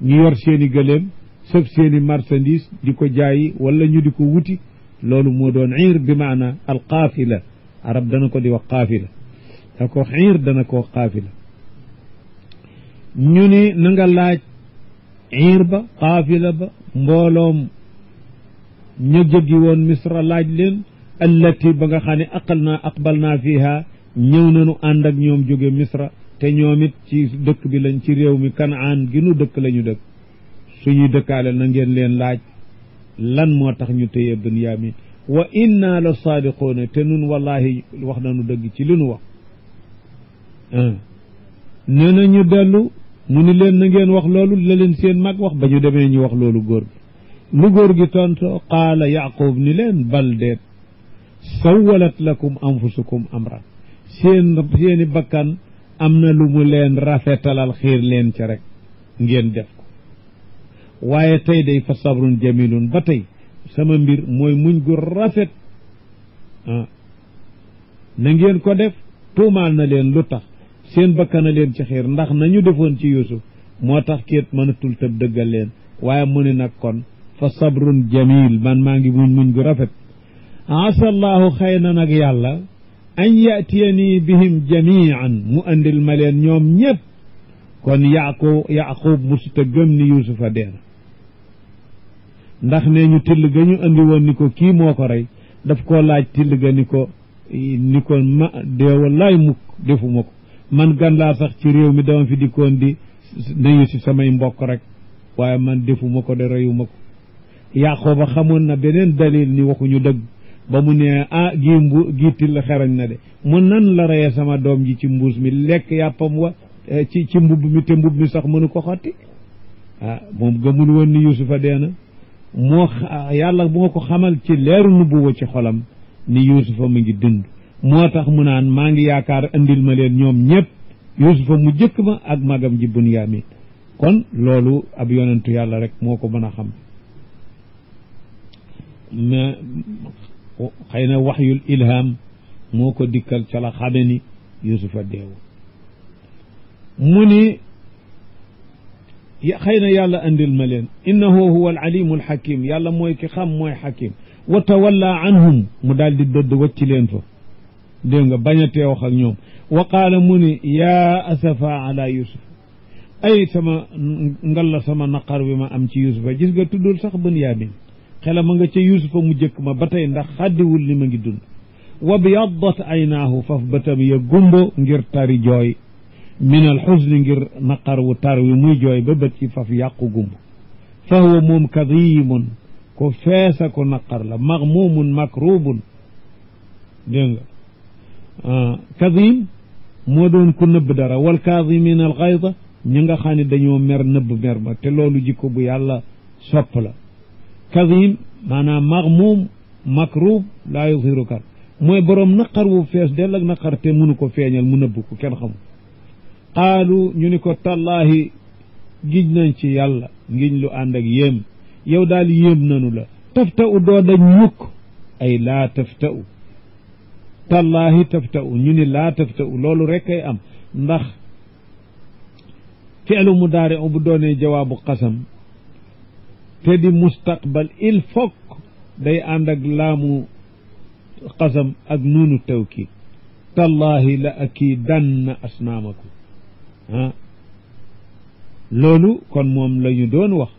ñu yor seeni gëléem sëf seeni marchandise di ko jaayi wala ñu di ko wuti loolu moo doon iir bi maana al qaafila arab dana ko di wax qaafila da ko wax iir dana ko wax qaafila ñu ni na nga laaj iir ba qaafila ba mbooloom ña jógi woon misra laaj leen allati ba nga xam ne aqbal naa fiha ñëw nañu ànd ak ñoom jóge misra te ñoom it ci dëkk bi lañ ci réew mi kanaan gi nu dëkk lañu dëkk suñuy dëkkaale na ngeen leen laaj lan moo tax ñu téye Benyamin wa inna la saadiquuna te nun wallahi wax nañu dëgg ci li nu wax nee na ñu dellu mu ni leen na ngeen wax loolu la leen seen mag wax ba ñu demee ñu wax loolu góor gi lu góor gi tonto qaala Yaqub ni leen bal deet sawwalat lakum anfusukum amran seeni bakkan am na lu mu leen rafetalal xiir leen ca rek ngeen def ko waaye tey day fa sabrun jamilun ba tey sama mbir mooy muñ gu rafet na ngeen ko def tuumaal na leen lu tax seen bakkan a leen ci xiir ndax nañu defoon ci Yuusuf moo tax kéet mënatul tëb dëggal leen waaye mu ne nag kon fa sabrun jamil man maa ngi muñ gu rafet asallahu xëy na nag yàlla an yatiyani bihim jamian mu andil ma leen ñoom ñëpp kon yaqub musuta gëm ni Yuusufa deena ndax ne ñu till ga ñu andi woon ni ko kii moo ko rey daf koo laaj till ga ni ko ma dee wallaay mukk defuma ko man gan laa sax ci réew mi dama fi dikkoon di nayu si samay mbokk rek waaye man defuma ko de reyuma ko Yaqooba xamoon na beneen dalil ni waxuñu dëgg ba mu ne gii till xerañ na de mu nan la reye sama doom ji ci mbuus mi lekk yàppam wa ci mbubb mi te mbubb mi sax mënu ko xotti moom gëmul woon ni Yuusufa deena yàlla moo ko xamal ci leeru nubuwa ci xolam ni Yuusufa mu ngi dund moo tax mu naan maa ngi yaakaar andil ma leen ñoom ñëpp Yuusufa mu jëkk ma ak magam ji Bunyamin kon loolu ab yonentu yàlla rek moo ko mën a xam mais xëy na waxyul ilham moo ko dikkal ca la xame ni Yuusufa deewu mu ni xëy na yàlla andil ma leen innahu huwa al alimu al hakim yàlla mooy ki xam mooy hakim wa tawalla anhum mu daal di dëdd wacc leen fa dégg nga bañ a tee wax ak ñoom wa qaala mu ni yaa asafa ala Yuusuf ay sama ngalla sama naqar wi ma am ci Yuusufa gis nga tuddul sax Bunyamin xela ma nga ca Yuusufa mu jëkk ma ba tey ndax xaddiwul li ma ngi dund wa biyaddat aynaahu faf batam ya gumbo ngir tari jooy min al xusni ngir naqar wu tar wi muy jooy ba bët ci faf yàqu gumbo fa huwa moom kadimun ko feesa ko naqar la magmumun makrubun dégg nga kadim moo doon ku nëbb dara wal kaadimin al xayda ñi nga xam ne dañoo mer nëbb mer ba te loolu jikko bu yàlla sopp la kadim maanaam maxmuum makruub laa yuzhiru kar mooy boroom naqar wu fees dell ak naqar te mënu ko feeñal mu nëbb ko kenn xamul qaalu ñu ni ko tallaahi giñ nañ ci yàlla ngiñ lu ànd ak yéem yow daal yéem nanu la tafta'u doo dañ mukk ay laa tafta'u tallaahi tafta'u ñu ni laa tafta'u loolu rek ay am ndax fi'lu mudaari bu doonee jawaabu qasam te di mustaqbal il faut day ànd ak laamu qasam ak nuunu tawkiid tallaahi la akiidanna asnaamakum loolu kon moom la ñu doon wax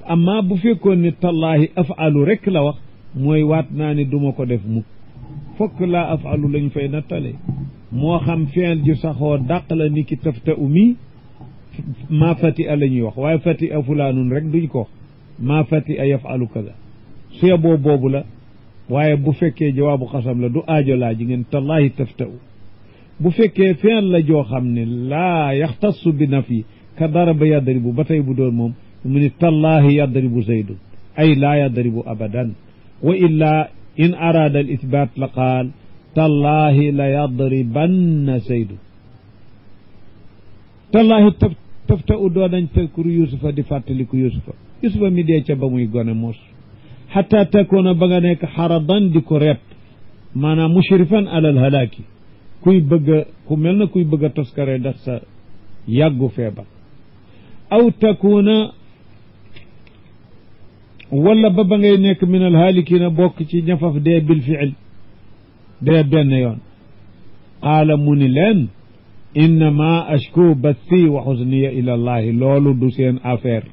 amma bu fekkoon ne tallaahi af'alu rek la wax mooy waat naa ne duma ko def mukk fokk laa af'alu lañ fay nattale moo xam fi'l ju saxoo dàq la ni ki tafta'u mi maa fati a la ñuy wax waaye fati a fulaanun rek duñ ko wax maa fati a yaf'alu kaza suya boobu la waaye bu fekkee jawaabu xasam la du aajo laa ji ngeen tallaahi tafta'u bu fekkee fi'l la joo xam ne laa yaxtassu bi nafi ka daraba yadribu ba tey bu doon moom mu ni tallaahi yadribu zaydun ay laa yadribu abadan wa illaa in araada al ithbaat la qaal tallaahi la yadribanna zaydun tallaahi tafta'u doo dañ tadkuru yusufa di fàttaliku yusufa mi dee ca ba muy gone mos xataa takoona ba nga nekk xaradan di ko reet maanaam mushrifan alal halaaki kuy bëgg ku mel na kuy bëgg a toskare ndax sa yàggu feebar aw takuuna wala ba ngay nekk min al haalikiina bokk ci ñafaf dee bil fiil dee benn yoon qaala mu ni leen innama ashku bathi wa xusniya ila allahi loolu du seen affaire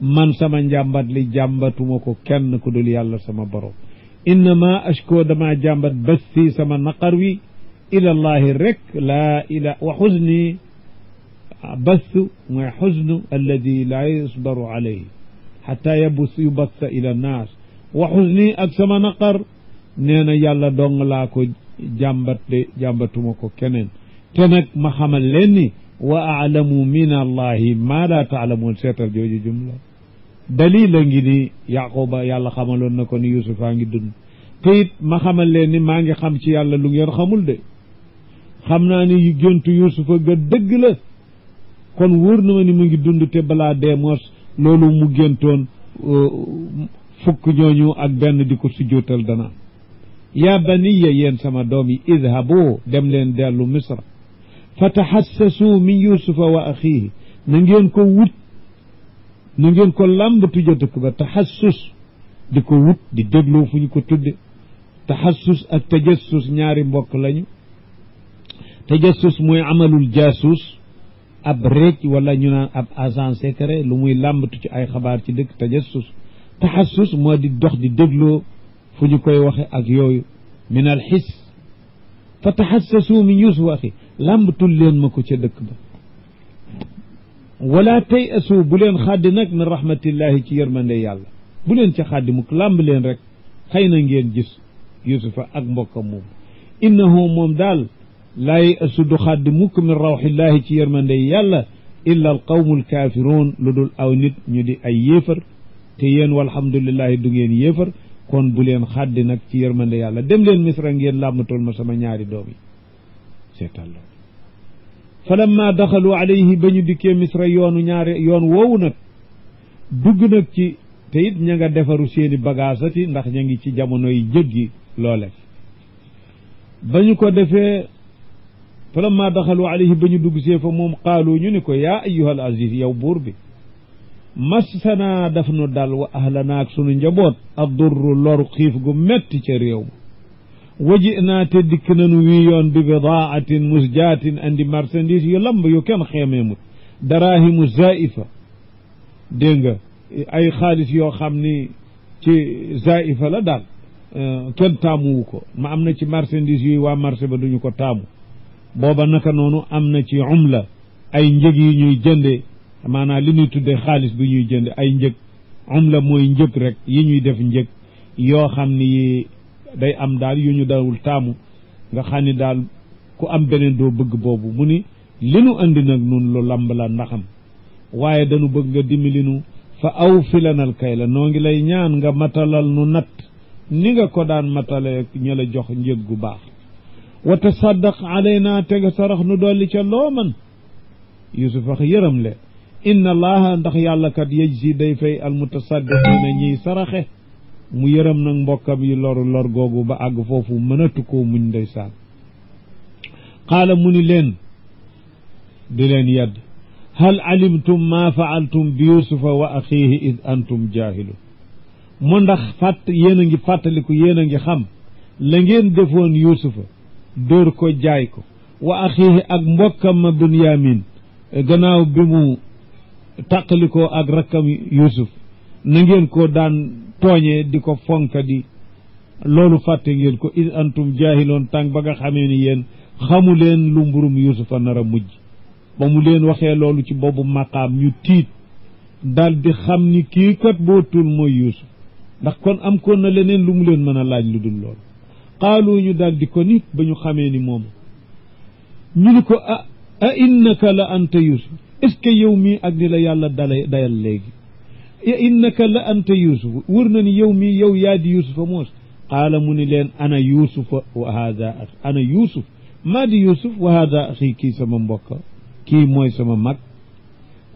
man sama njàmbat li jàmbatuma ko kenn ku dul yàlla sama borom innama ashku dama jàmbat bathi sama naqar wi ila allahi rek laa ila wa xusni bath mooy xusnu alladi laa yusbaru alayhi xata yubassa ila annaas wa xusni ak sama naqar nee na yàlla dong laa ko jàmbat de jàmbatuma ko keneen te nag ma xamal leen ni wa aalamu min allahi maa laa taalamuun seetal jooju jumla dalil a ngi ni yaquba yàlla xamaloon na ko ni yusufa ngi dund te it ma xamal leen ni maa ngi xam ci yàlla lu ngeen xamul de xam naa ni géntu yusufa ga dëgg la kon wóor na ma ni mu ngi dund te balaa dee mos loolu mu géntoon fukk ñooñu ak benn di ko sujjóotal dana yaa baniya yéen sama doom yi idhabu dem leen dellu misra fa taxassasu min yusufa wa axiihi na ngeen ko wut na ngeen ko làmbatu ja dëkk ba taxassus di ko wut di déglu fu ñu ko tudde taxassus ak tajassus ñaari mbokk lañu tajassus mooy amalul jaasuus ab réej wala ñu naan ab agent secret lu muy làmbatu ci ay xabaar ci dëkk tajassus taxassus moo di dox di dégloo fu ñu koy waxe ak yooyu min al xis fa taxassasu min yusuf axi làmbatul leen ma ko ca dëkk ba wala tey asu bu leen xaddi nag min rahmatillahi ci yërmande yàlla bu leen ca xaddi mukk làmb leen rek xëy na ngeen gis yusufa ak mbokkam moom innahu moom daal laay asu du xaddi mukk min rawxillahi ci yërmande yàlla illa al qawmu alkaafiruun lu dul aw nit ñu di ay yéefar te yéen walhamdulillahi du ngeen yéefar kon bu leen xaddi nag ci yërmande yàlla dem leen misra ngeen làmbatool ma sama ñaari doom yi seetal la falamma daxalu alayhi ba ñu dikkee misra yoon woowu nag dugg nag ci te it ña nga defaru seeni bagaasati ndax ña ngi ci jamono yi jéggi loole ba ñu ko defee falamma daxalu alayhi ba ñu dugg see fa moom qaalu ñu ni ko yaa ayyuhal aziz yow buur bi massanaa daf nu dal wa ahlanaa ak sunu njaboot addurru loru xiif gu metti ca réew ma waji naa te dikk nanu wii yoon bi bidaatin musjaatin andi marchandise yu lamb yu kenn xeemeemut daraahimu zaifa dégg nga ay xaalis yoo xam ni ci zaifa la daal kenn taamuwu ko ma am na ci marchandise yuy waa marché ba duñu ko taamu booba naka noonu am na ci umla ay njëg yi ñuy jënde maanaam li ñuy tuddee xaalis bi ñuy jënde ay njëg umla mooy njëg rek yi ñuy def njëg yoo xam ni day am daal yu ñu dawul taamu nga xam ni daal ku am beneen doo bëgg boobu mu ni li nu andi nag nun lu lamb la ndaxam waaye dañu bëgg nga dimbali nu fa aw filanal kay la noo ngi lay ñaan nga matalal nu natt ni nga ko daan matale ña la jox njëg gu baax wa tasaddaq alayna te nga sarax nu dolli ca loo man Yuusuf wax yërëm le inna allaha ndax yàlla kat yajzi day fay al mutasaddiqina ñiy saraxe mu yërëm nag mbokkam yi loru lor googu ba àgg foofu mënatu koo muñ ndeysaan qaala mu ni leen di leen yedd hal alimtum ma faaltum bi yusufa wa axiihi id antum jaahilun mu ndax yéen a ngi fàttaliku yéen a ngi xam la ngeen defoon yusufa dóor ko jaay ko wa axiihi ak mbokkam ma bunyamin gannaaw bi mu tàqalikoo ak rakkam yusuf na ngeen ko daan tooñee di ko fonka di loolu fàtte ngeen ko id antum jaahiloon tàng ba nga xamee ni yéen xamu leen lu mburum yusufa nar a mujj ba mu leen waxee loolu ci boobu maqaam ñu tiit dal di xam ni kii kat bootul mooy yusuf ndax kon am koon na leneen lu mu leen mën a laaj lu dul loolu qaalu ñu dal di ko nit ba ñu xamee ni moom ñu ni ko a innaka la anta yusuf est-ce que yow mii ak ni la yàlla dayal léegi innaka la anta yusuf wër na ni yow mii yow yaa di yusufa moos qaala mu ni leen ana yusufa wa hada axi ana yusuf maa di yusuf wa hada axi kii sama mbokk kii mooy sama mag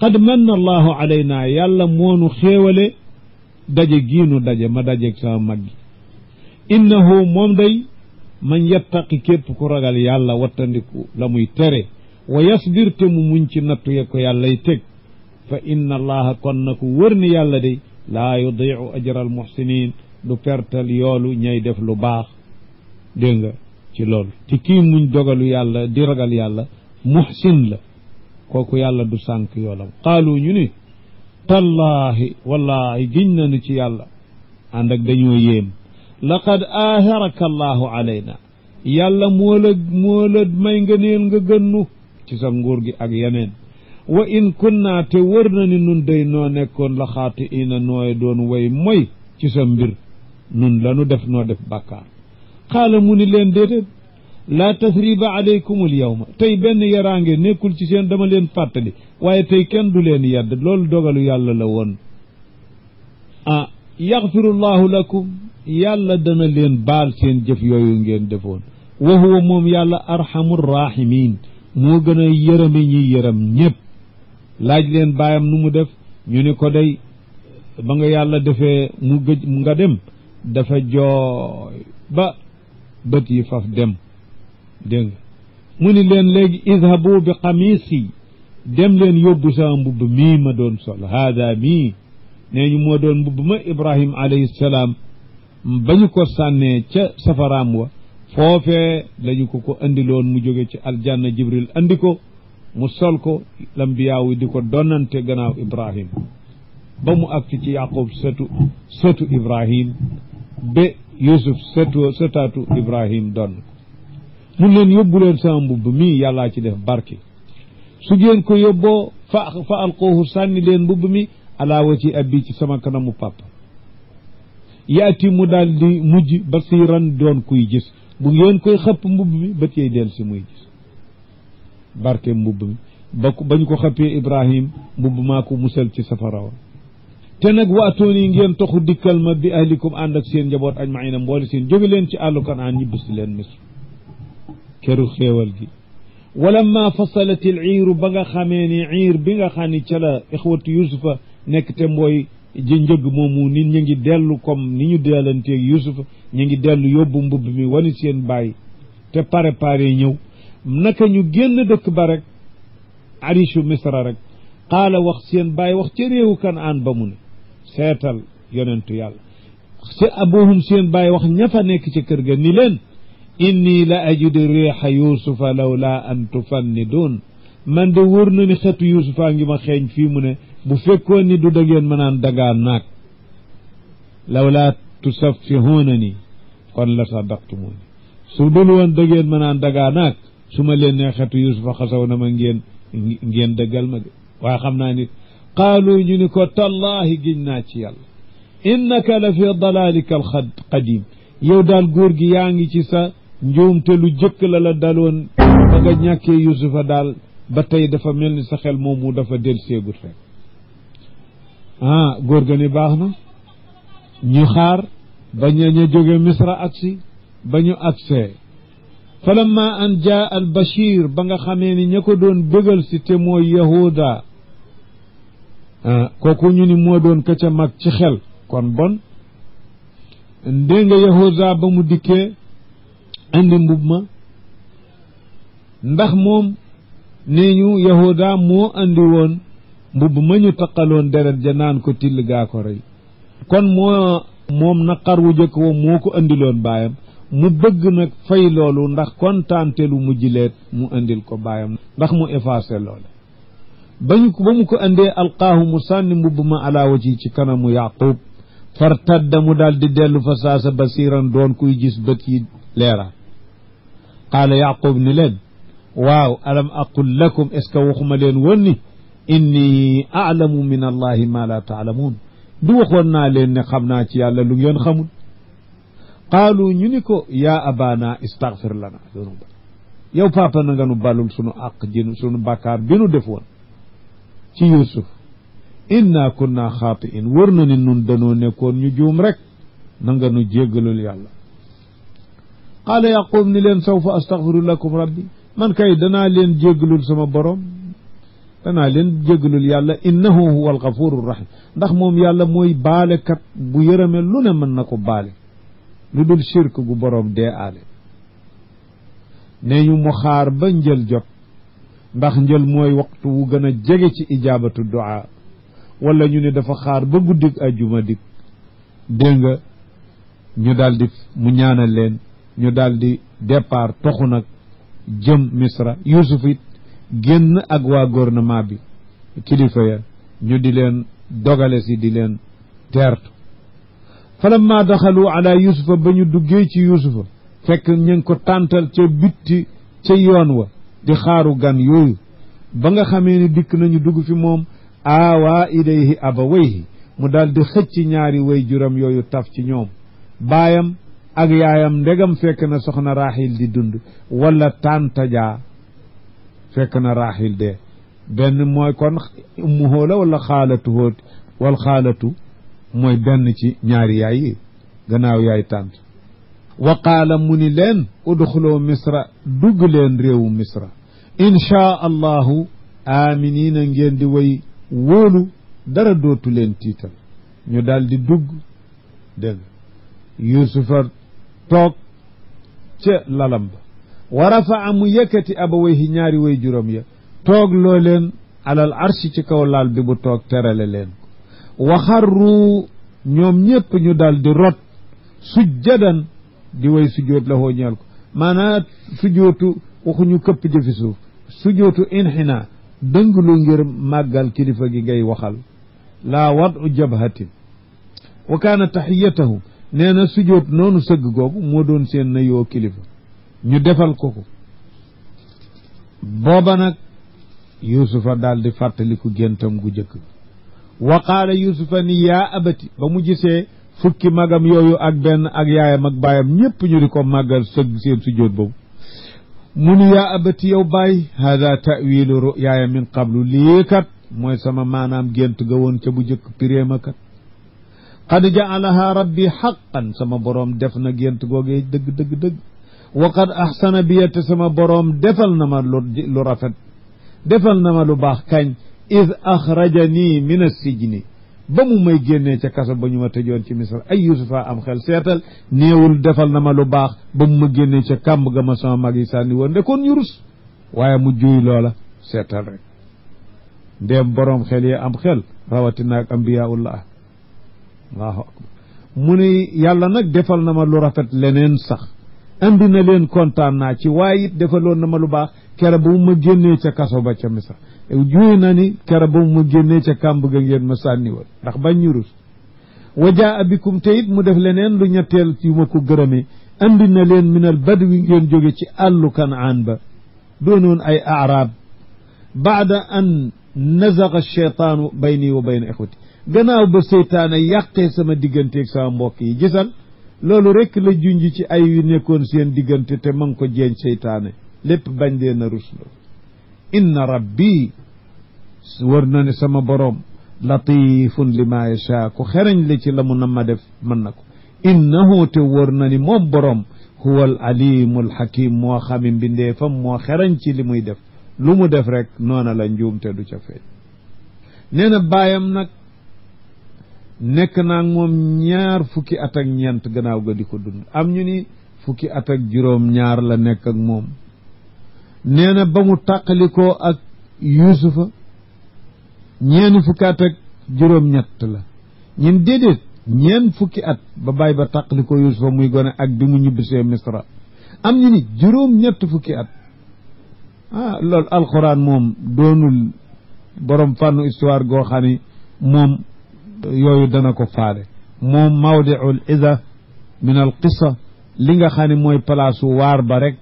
qad manna allahu alayna yàlla moonu xéewale daje giinu daje ma dajeeg sama mag gi innahu moom day man yattaqi képp ku ragal yàlla wattandiku la muy tere wa yasbir te mu muñ ci nattu ye ko yàllay teg fa inna allaha kon na ku wër ni yàlla day laa yudiu ajra al muhsinin du pertal yoolu ñay def lu baax dégg nga ci loolu ci kii muñ dogalu yàlla di ragal yàlla muhsin la kooku yàlla du sànk yoolam qaalu ñu ni tallaahi wallahi giñ nañu ci yàlla ànd ak dañoo yéem laqad aaharaka allahu alayna yàlla moo la may ngëneel nga gënnu ci sa nguur gi ak yeneen wa in kunna te wër na ni nun day noo nekkoon la xaati ina nooy doon way moy ci sa mbir nun lanu def noo def bàkkaar xaala mu ni leen déedéet laa tasriba alaykum al yawma tey benn yaraange nekkul ci seen dama leen fàttali waaye tey kenn du leen yedd loolu dogalu yàlla la woon yaxfirullahu lakum yàlla dana leen baal seen jëf yooyu ngeen defoon wa huwa moom yàlla arhamur rahimin moo gën a yërëme ñi yërëm ñépp laaj leen baayam nu mu def ñu ni ko day ba nga yàlla defee mu gëj nga dem dafa jooy ba bët yi faf dem dégg nga mu ni leen léegi idhabu bi qamisi dem leen yóbbu sama mbubb mii ma doon sol haada mii nee ñu moo doon mbubb ma ibrahim alayhi salaam ba ñu ko sànnee ca safaraam wa foofee lañu ko andiloon mu jóge ci aljanna jibril andi ko mu sol ko lambiyaawu di ko donnante gannaaw ibrahim ba mu agsi ci yaqub sëtu ibrahim ba yusuf sëtaatu ibrahim donn ko mun leen yóbbu leen sama mbubb mii yàllaa ci def barke su ngeen ko yóbboo fa alquuhu sànni leen mbubb mi ala wajhi abi ci sama kanamu papa yaati mu daal di mujj basiran doon kuy gis bu ngeen koy xëpp mbubb mi bët yey del si muy gis barke mbubb mi bañ ko xëppee ibrahim mbubb maa ko musal ci safara wa te nag waatooni ngeen toxu dikkal ma bi ahlikum ànd ak seen njaboot ajmaina mboole seen jóge leen ci àllu Kanaan ñibbisi leen Misr këru xéewal gi walamma fasalat al iiru ba nga xamee ni iir bi nga xam ni ca la ixwatu yusufa nekk te mbooy ji njëg moomu nit ñu ngi dellu comme ni ñu dellanteeg yusufa ñu ngi dellu yóbbu mbubb mi wani seen bàyyi te pare ñëw naka ñu génn dëkk ba rek arishu misra rek qaala wax seen bàyyi wax ca réewu Kanaan ba mu ne seetal yonentu yàlla si abuhum seen bàyyi wax ña fa nekk ci kër ga ni leen inni la ajidu riixa yusufa lawla an tufannidun man de wóor na ni xetu yusufa ngi ma xeeñ fii mu ne bu fekkoon ni du dangeen ma naan dagaa naag lawla tusaffihuuna ni kon la saddaqtumuni su dul woon dangeen ma naan dagaa naag su ma leen ne xetu yusufa xasaw na ma ngeen dëggal ma de waaye xam naa nit qaalu ñu ni ko tallahi giñ naa ci yàlla innaka la fi dalalika alqadim yow daal góor gi yaa ngi ci sa njuumte lu jëkk la daloon ba nga ñàkkee yusufa daal ba tey dafa mel ni sa xel moomu dafa del seegut rek góor ga ni baax na ñu xaar ba ña jóge misra aksi ba ñu agsee falamma an jaa al bashir ba nga xamee ni ña ko doon bégal si te mooy yahuda kooku ñu ni moo doon ka ca mag ci xel kon bon ndé nga yahuda ba mu dikkee andi mbub ma ndax moom nee ñu yahuda moo andi woon mbubb ma ñu taqaloon deret ja naan ko till gaa ko rey kon moom naqar wu jëkk wa moo ko andiloon baayam mu bëgg nag fay loolu ndax kontaante lu mujj leet mu andil ko baayam ndax mu effacé loole ba mu ko andee alqaahu mu sànni mbubb ma ala waji ci kanamu yaqub fartadda mu daal di dellu fa saasa basiran doon kuy gis bët yi leera qaala yaqub ni leen waaw alam aqul lakum est ce que waxuma leen woon ni inni aalamu min allahi ma la taalamuun du waxoon naa leen ne xam naa ci yàlla lu ngeen xamul qaalu ñu ni ko yaa abana istaghfir lana dunuba yow papa na nga nu balul sunu àq jinu sunu bàkkaar bi nu def woon ci yusuf inna kunna xaatiin wër na ni nun danoo nekkoon ñu juum rek na nga nu jéggalul yàlla qaala yaqub ni leen sawfa astaghfiru lakum rabbi man kay danaa leen jéggalul sama borom danaa leen jéggalul yàlla innahu huwa alghafuru rahim ndax moom yàlla mooy baalekat bu yërëme lu ne mën na ko baale lu dul shirk gu borom dee aale nee ñu mu xaar ba njël jot ndax njël mooy waxtu wu gën a jege ci ijaabatu du'a wala ñu ne dafa xaar ba guddig ajjuma dik dégg nga ñu daldi mu ñaanal leen ñu daldi départ toxu nag jëm misra yusuf it génn ak waa gouvernement bi kilifa ya ñu di leen dogale si di leen teertu falamma daxalu ala yusufa ba ñu duggee ci yusufa fekk ñu ngi ko tàntal ca bitti ca yoon wa di xaaru gan yooyu ba nga xamee ni dikk nañu dugg fi moom aawaa ilayhi abawayhi mu daal di xëcc ñaari way juram yooyu taf ci ñoom baayam ak yaayam ndegam fekk na soxna Rahil di dund wala tàntajaa fekk na Rahil dee benn mooy kon ummuhoo la wala xaalatu hóot wal xaalatu mooy benn ci ñaari yaay yi gannaaw yaay tànt wa qaala mu ni leen udxuloo misra dugg leen réewu misra inchaa allahu aminina ngeen di way wóolu dara dootu leen tiital ñu daal di dugg dégg yusufa toog ca lalam ba wa rafaa mu yëkkati abawayhi ñaari way juróom ya toog loo leen alal arshi ci kaw laal bi bu toog terale leen ko wa xarru ñoom ñépp ñu daal di rot sujjadan di way sujjoot la hoo ñeel ko maanaam sujjootu waxuñu këpp jëfi suuf sujjootu inxina dënglu ngir màggal kilifa gi ngay waxal laa wadu jabhatin wa kaana taxiyatahu nee na sujjoot noonu sëgg googu moo doon seen na yoo kilifa ñu defal ko ko booba nag yusufa daal di fàttaliku géntam gu jëkk wa qaala yusufa ni yaa abati ba mu gisee fukki magam yooyu ak benn ak yaayam ak baayam ñépp ñu di ko màggal sëgg seen sujjóot boobu mu ni yaa abati yow baay hada tawilu ruyaaya min qablu lii kat mooy sama maanaam gént ga woon ca bu jëkk piréema kat qad jaalaha rabbi xaqan sama boroom def na gént googee dëgg wa qad ahsana biya te sama boroom defal na ma lu rafet defal na ma lu baax kañ id axrajani min assijni ba mu may génnee ca kaso ba ñu ma tëjoon ci misra ay yusufa am xel seetal néewul defal na ma lu baax ba mu ma génnee ca kàmb ga ma sama mag yi sànni woon ndekoon ñu rus waaye mu juy loola seetal rek ndéem boroom xel yi am xel rawatina ak ambiyaullah allahu akbar mu ne yàlla nag defal na ma lu rafet leneen sax andi na leen kontaan naa ci waaye it defaloon na ma lu baax kere ba mu ma génnee ca kaso ba ca misra juy na ni kere ba mu ma génnee ca kàmb ga ngeen ma sànni woon ndax bañ ñu rus wa jaa bikum te it mu def leneen lu ñetteel yu ma ko gërëmee andi na leen minal badwi ngeen jóge ci àllu kanaan ba doonoon ay arab baada an nazaqa cheytaanu bayni wa bayna ixwati gannaaw ba seytaane yàqee sama digganteeg sama mbokk yi gisal loolu rekk la junj ci ay yu nekkoon seen diggante te ma ngi ko jeeñ seytaane lépp bañ leen a ruslo inna rabbi wër na ne sama boroom latifun li ma yasha ku xereñ li ci la mu na ma def mën na ko innahu te wër na ni moom boroom huwa al alimu al hakim moo xami mbindeefam moo xereñ ci li muy def lu mu def rek noona la njuum te du ca feeñ nee na baayam nag nekk naa moom 2 fukki at ak ñeent gannaaw ga di ko dund am ñu ni 1 fukki at ak juróom ñaar la nekk ak moom nee na ba mu tàqalikoo ak yuusufa 4 fukki at ak juróom ñett la ñun déedéet 4 fukki at ba bàyyi ba tàqalikoo yuusufa muy gone ak bi mu ñibbisee misra am ñu ni juróom ñett fukki at loolu alxuraan moom doonul borom fànnu histoire goo xam ni moom yooyu dana ko faale moom mawdiul iza min al qissa li nga xam ne mooy palaasu waar ba rek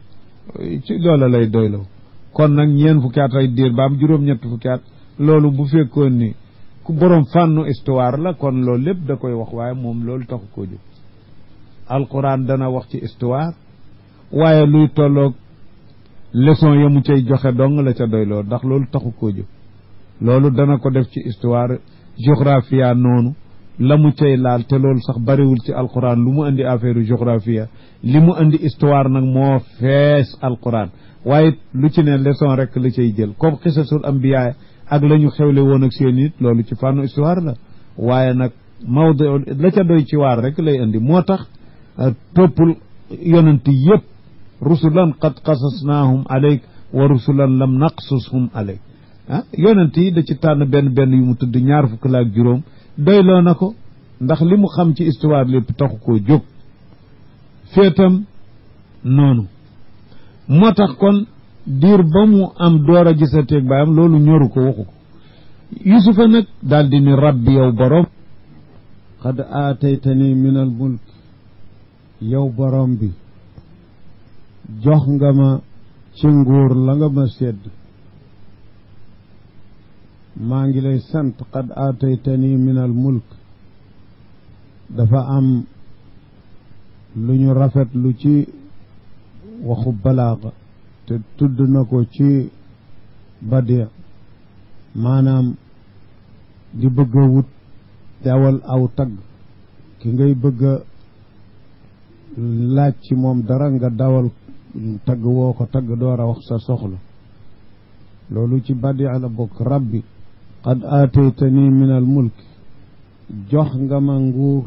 ci loola lay doyloo kon nag 4 fukki at ay diir ba am juróom-ñett fukki at loolu bu fekkoon ni ku borom fànnu histoire la kon loolu lépp da koy wax waaye moom loolu taxu koo jóg alquran dana wax ci histoire waaye luy tolloog leçon ya mu cay joxe dong la ca doyloo ndax loolu taxu koo jóg loolu dana ko def ci histoire géographia noonu la mu cay laal te loolu sax bariwul ci alquran lu mu andi affaire géographia li mu andi histoire nag moo fees alquran waaye lu ci ne leçon rek la cay jël comme xisasul ambiya ak la ñu xewle woon ak seen it loolu ci fànnu histoire la waaye nag mawdi la ca doy ci waar rek lay andi moo tax toppul yonent yëpp rusulan qad qasasnaahum alayk wa rusulan lam naqsushum alayk yonent yi da ci tànn benn yu mu tudd 2 fukk la ak juróom doyloo na ko ndax li mu xam ci histoire lépp taxu koo jóg féetam noonu moo tax kon diir ba mu am door a gisateeg baayam loolu ñoru ko waxu ko yusufa nag daal di ni rabbi yow borom qad aataytani min al mulk yow borom bi jox nga ma ci nguur la nga ma sedd maa ngi lay sant qad aataytani min al mulk dafa am lu ñu rafet lu ci waxu balaaga te tudd na ko ci badia maanaam di bëgg a wut dawal aw tagg ki ngay bëgg a laaj ci moom dara nga dawal tagg woo ko tagg door a wax sa soxla loolu ci badia la bokk rabbi qad aataytani min al mulk jox nga ma nguur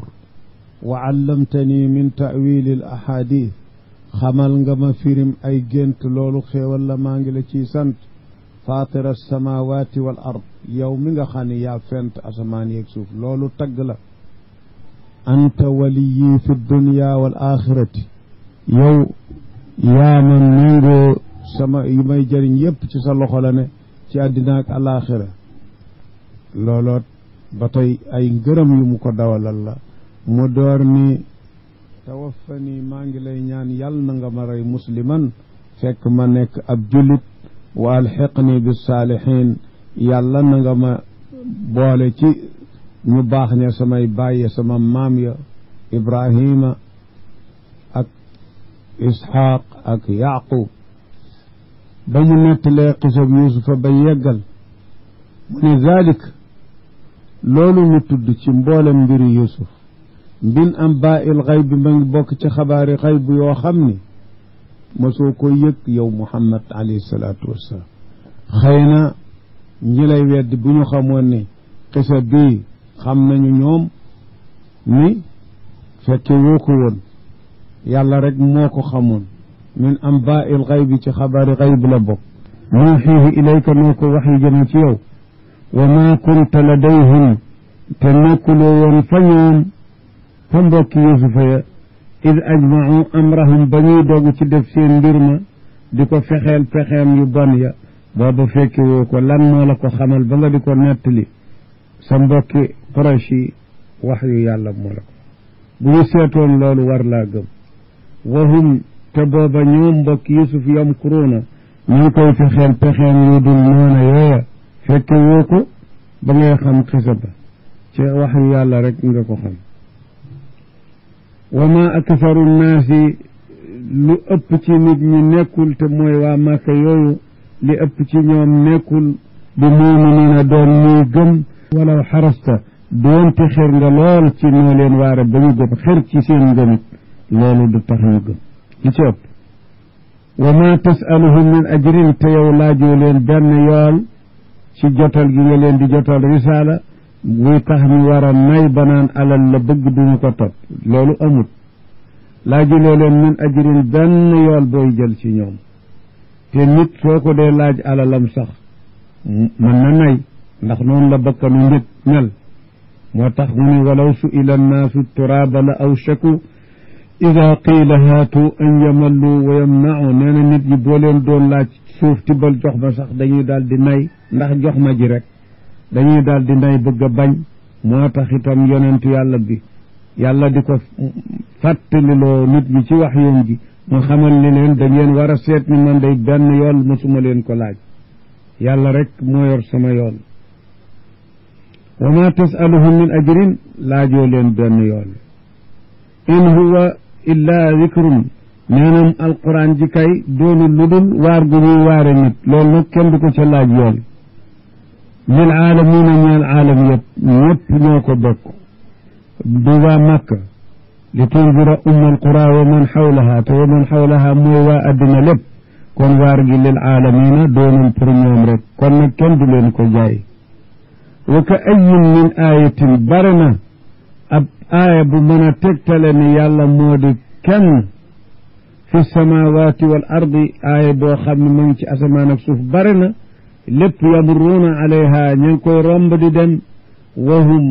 wa allamtani min ta'wili al ahadith xamal nga ma firim ay gént loolu xéewal la maa ngi la ciy sant fatira alsamawati wal ard yow mi nga xam ne yaa fent asamaan yeeg suuf loolu tagg la anta waliyi fi dunya wal axirati yow yaa ma nangoo sama yi may jëriñ yépp ci sa loxo la ne ci àddina ak alaxira looloot ba tey ay ngërëm yu mu ko dawalal la mu door ni tawaffani maa ngi lay ñaan yàlla na nga ma rey musliman fekk ma nekk ab jullit wa alxiqni bis saalihin yàlla na nga ma boole ci ñu baax ña samay bàyyi sama maam ya ibrahima ak isxaaq ak yaqub ba mu nettalee xisab yusufa ba yeggal mu ne zalik loolu mu tudd ci mboolem mbiri yusuf bin am baa il xayb bi ma ngi bokk ci xabaari xayb yoo xam ni mosoo ko yëg yow muhammad alayhi salaatu wassalaam xëy na ñi lay weddi bu ñu xamoon ni xisa bii xam nañu ñoom ni fekke woo ko woon yàlla rek moo ko xamoon min am baa il xayb ci xabaari xayb la bokk nuuxiihi ilayka noo ko wax yi jëme ci yow wa maa kunta ladayhim te nekkuloo woon fa ñoom fa mbokki yusufa ya id ajmau amrahum ba ñuy dogg ci def seen mbir ma di ko fexeel pexeem yu bon ya booba fekki woo ko lan moo la ko xamal ba nga di ko nettali sa mbokki proche yi wax yu yàlla moo la ko bu ñu seetoon loolu war laa gëm wahum te booba ñoom mbokki yusuf yamkuruuna ñu ngi koy fexeel pexeem yu dul noona yooya fekki woo ko ba ngay xam xisa ba ci wax yu yàlla rek nga ko xam wa ma aksaru nnaasi lu ëpp ci nit ñi nekkul te mooy waa Màkka yooyu li ëpp ci ñoom nekkul bi muminina doon ñuy gëm walaw xarasta doonte xër nga lool ci noo leen waare ba ñu gëm xër ci seen ngëmit loolu du tax ñu gëm li ci ëpp wa ma tasaluhum min ajrin te yow laajoo leen benn yool ci jotal gi nga leen di jotal risaala buy tax ñu war a nay banaan alal la bëgg duñu ko topp loolu amut laajuloo leen min ajrin benn yool booy jël ci ñoom te nit soo ko dee laaj alalam sax mën na nay ndax noonu la bakkanu nit mel moo tax mu ne walaw su'ila annaasu turaaba la awshaku ida qiila haatu an yamallu wa yamna'u nee na nit ñi boo leen doon laaj suuf tibbal jox ma sax dañuy daal di nay ndax jox ma ji rek dañuy daal di nay bëgg a bañ moo tax itam yonentu yàlla bi yàlla di ko fàttaliloo nit ñi ci wax yoon gi mu xamal ni leen da ngeen war a seet ni man day benn yool mosuma leen ko laaj yàlla rek moo yor sama yool wa ma tasaluhum min ajrin laajoo leen benn yool in huwa illa zikrun neenam alquran ji kay doonu lu dul waar gu ñuy waare nit loolu nag kenn du ko ca laaj yool lil aalamiina ñeel aalam yëpp ñëpp ñoo ko bokk du waa Makka li tundira ummal qura wa man xawlaha te wa man xawlaha mooy waa addina lépp kon waar gi lil aalamiina doonul pour ñoom rek kon nag kenn du leen ko jaay wa ka ayin min ayatin bare na ab aaya bu mën a tegtale ni yàlla moo di kenn fi samawati wal ardi aaya boo xam ne mu ngi ci asamaan ak suuf bare na lépp yamurruuna alayha ña ngi koy romb di dem wa hum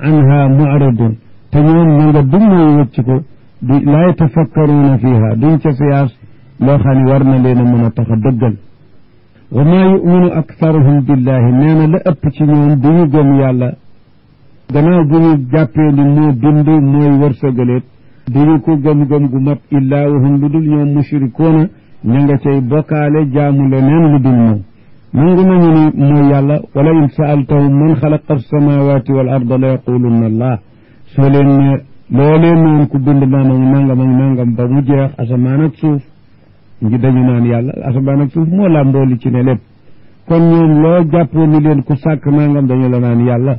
anha mu'ridun te ñoom ña nga dummooy wëcc ko di laa yatafakkaruuna fiha duñ ca siyaas loo xam ne war na leen a mën a tax a dëggal wa maa yuminu aktharuhum billahi nee na la ëpp ci ñoom du ñu gëm yàlla gannaaw bu ñu jàppee ni moo bind mooy wërsëgaleet du ñu ko gëm-gëm gu mat illaa wahum lu dul ñoom mushrikuuna ña nga cay bokkaale jaamu leneen lu dul moom nangu nañu ni mooy yàlla wala in saaltahum man xalaqa alsamawati wal arda la yaqulunna allah soo leen ne loolee noonu ku bind nangam ak nangam ba mu jeex asamaan ak suuf ngi dañu naan yàlla asamaan ak suuf moo laa mbooli ci ne lépp kon ñoom loo jàppoo ni leen ku sàkk nangam dañu la naan yàlla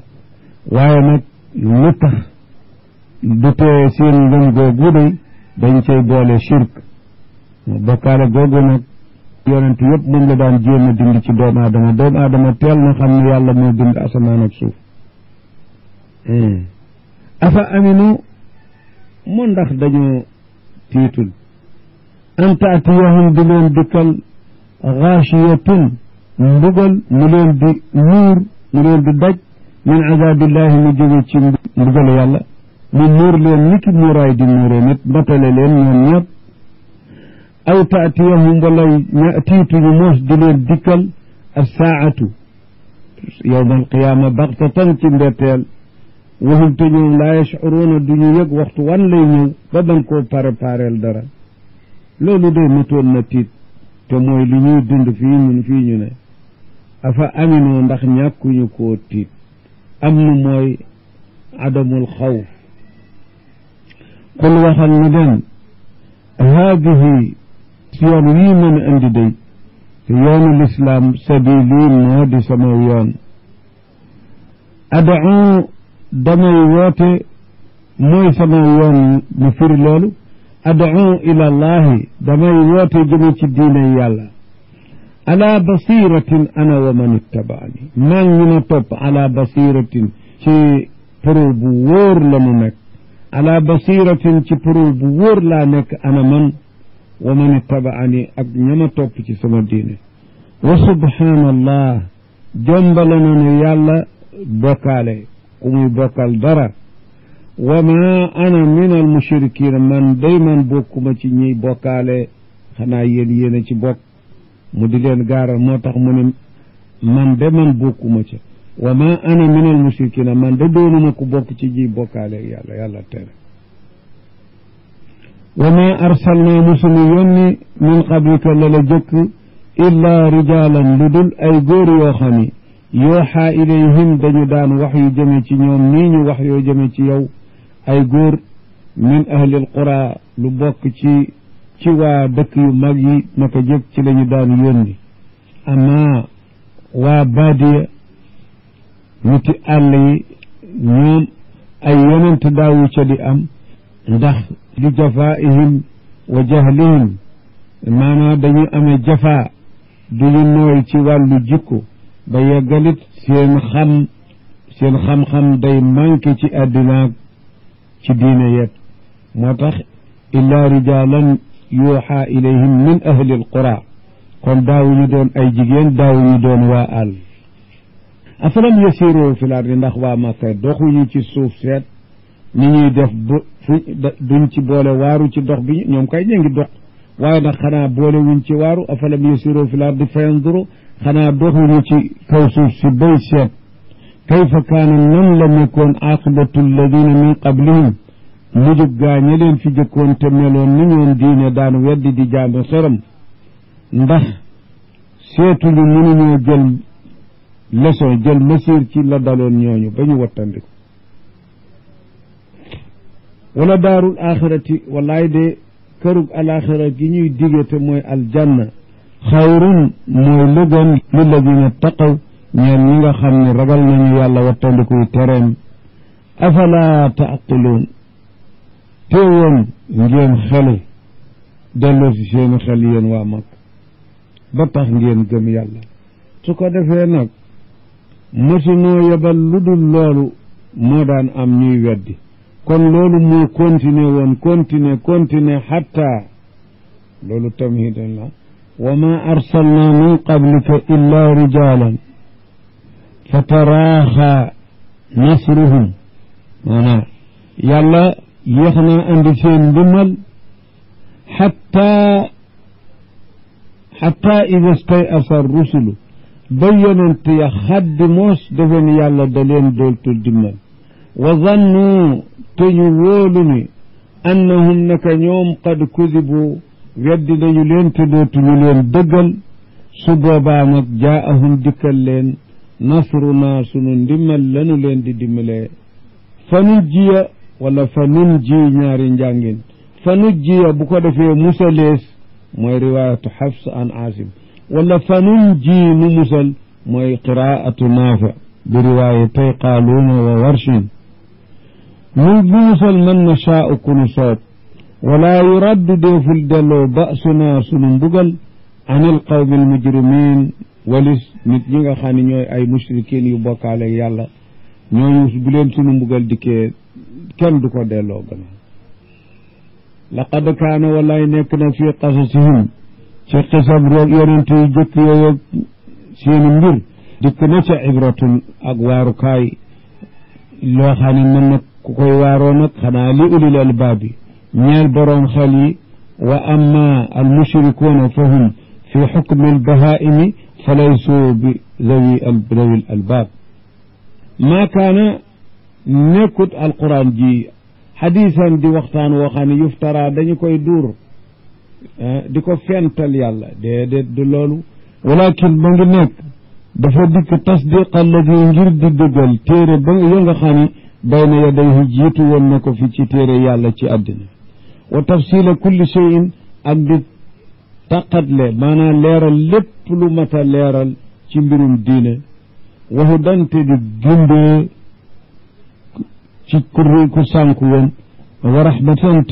waaye nag lu tax du tee seen ngëm googu day dañ cay boole shirk bokkaale googu nag yonent yëpp moom la daan jéem a dindi ci doomu aadama teel na xam ne yàlla moo bind asamaan ak suuf afa aminu mu ndax dañoo tiitul an taatiyahum di leen dikkal gaashiyatun mbugal mu leen di muur mu leen di daj min azabillahi mu jóge ci mbugalu yàlla mu muur leen ni ki muuraay di muuree nit batale leen ñoom ñëpp aw taatiyahum wala tiituñu moos di leen dikkal assaatu yowma alqiyaama baxtatan ci mbetteel waxum te ñoom laa yashcuruuna duñu yëg waxtu wan lay ñëw ba ban koo prépareel dara loolu day matoon na tiit te mooy li ñuy dund fii ñu ne afa aminoo ndax ñàkkuñu koo tiit am nu mooy adamul xawf qul waxal na den haadihi yoon wii mën a indi day te yoonu lislaam sabili moo di sama yoon ad'u damay woote mooy sama yoon mu firi loolu ad'u ila allahi damay woote jëme ci diine yàlla ala basiratin ana wa man ittabaani maa ngi ma topp ala basiratin ci preuve bu wóor la mu nekk ala basiratin ci preuve bu wóor laa nekk ana man wa man ittabaani ak ñama topp ci sama diine wa subhaanallah jombale na ne yàlla bokkaale ku muy bokkal dara wa ma ana min al mushrikiina man day man bokkuma ci ñiy bokkaale xanaa yéen a ci bokk mu di leen gaaral moo tax mu ne man de man bokkuma ca wa ma ana min al mushrikiina man de doonuma ku bokk ci ñiy bokkaale yàlla tere wa ma arsalna musunu yónni min qablika la la jëkk illa rijalan lu dul ay góor yoo xam ni yooxaa ilayhim dañu daan wax yu jëme ci ñoom nii ñu wax yoo jëme ci yow ay góor min ahli alqura lu bokk ci waa dëkk yu mag yi naka jëkk ci lañu daan yónni ama waa baadiya niti àll yi ñoom ay yonent daawu ca di am ndax li jafaihim wa jahlihim maanaam dañuy amee jafaa duñu nooy ci wàllu jikko ba yeggalit seen xam-xam day manqué ci àddinaak ci diine yet moo tax illa rijalan yuuxa ilayhim min ahli alqura kon daawuñu doon ay jigéen daawuñu doon waa àll afalam yasiru fi l ardi ndax waa Makka doxuñu ci suuf seet ni ñuy def duñ ci boole waaru ci dox bi ñoom kay ñu ngi dox waaye nag xanaa boole wuñ ci waaru afalam yasiru fi l ardi fa yanzuru xanaa doxuñu ci kaw suuf si bay seet kayfa kaana nan la nekkoon aqibatu alladina min qablihim mujub gaa ña leen fi jëkkoon te meloon ni ñoom diine daan weddi di jaamu xëram ndax seetuñu mënuñoo jël leçon jël mesure ci la daloon ñooñu ba ñu wattandiku wala daarul axirati wallaay de kërug alaxira gi ñuy dige te mooy aljanna xayrun mooy lëgën lilladina taqaw ñeen ñi nga xam ne ragal nañu yàlla wattandikuy tereem afala taaqiluun teewoon ngeen xelu delloo si seeni xel yéen waa mag ba tax ngeen gëm yàlla su ko defee nag mësunoo yebal lu dul loolu moo daan am ñuy weddi kon loolu moo continuer xatta loolu tamhidan la wa ma arsalna min qablika illa rijalan fa taraaxa nasruhum maanaam yàlla yéex naa andi seen ndimbal xatta ida stayasa rusulu ba yonent ya xaddi moos defe ni yàlla da leen dooltul dimbal wa zannu te ñu wóolu ni annahum naka ñoom qad kudibu weddi nañu leen te dootuñu leen dëggal su boobaa nag jaahum dikkal leen nasruna sunu ndimmal lanu leen di dimbalee fa nujjiya wala fa nun ji ñaari njàngin fa nujjiya bu ko defee musalees mooy riwaayatu Xafs an Aasim wala fa nun ji nu musal mooy qiraatu Naafi bi riwaayatay Qaaluuna wa Warshin nu musal man nashaa'u ku nu soob wala yuraddu deeful delloo ba'sunaa sunu mbugal an alqawmi almujrimiin walis nit ñi nga xam ne ñooy ay mushrikiin yu bokkaale yàlla ñooñu bu leen sunu mbugal dikkee kenn du ko delloo gannaaw laqad kaana wallaay nekk na fi qasasihim ci xisab yonent yu jëkk yooyu seeni mbir dikk na ca ibratun ak waarukaay loo xam ne mën na ku koy waaroo nag xanaa li ulil albaabi ñeel boroom xel yi wa amma al mushrikuuna fa hum fi xukmi albahaa'imi fa laysu bi zawi albaab maa kaana nekkut alquran ji xadiisan di waxtaan woo xam ne yuftara dañu koy duur di ko fental yàlla déedéet du loolu walakin ba ngi nekk dafa dikk tasdiq alladi ngir di dëggal téere ba ya nga xam ne bayna yadayhi jiitu woon na ko fi ci téere yàlla ci àddina wa tafsila kulli cheyin ak di taqatle maanaam leeral lépp lu mat a leeral ci mbirum diine waxu dante di gindee ci ku sànku woon wa rahmatan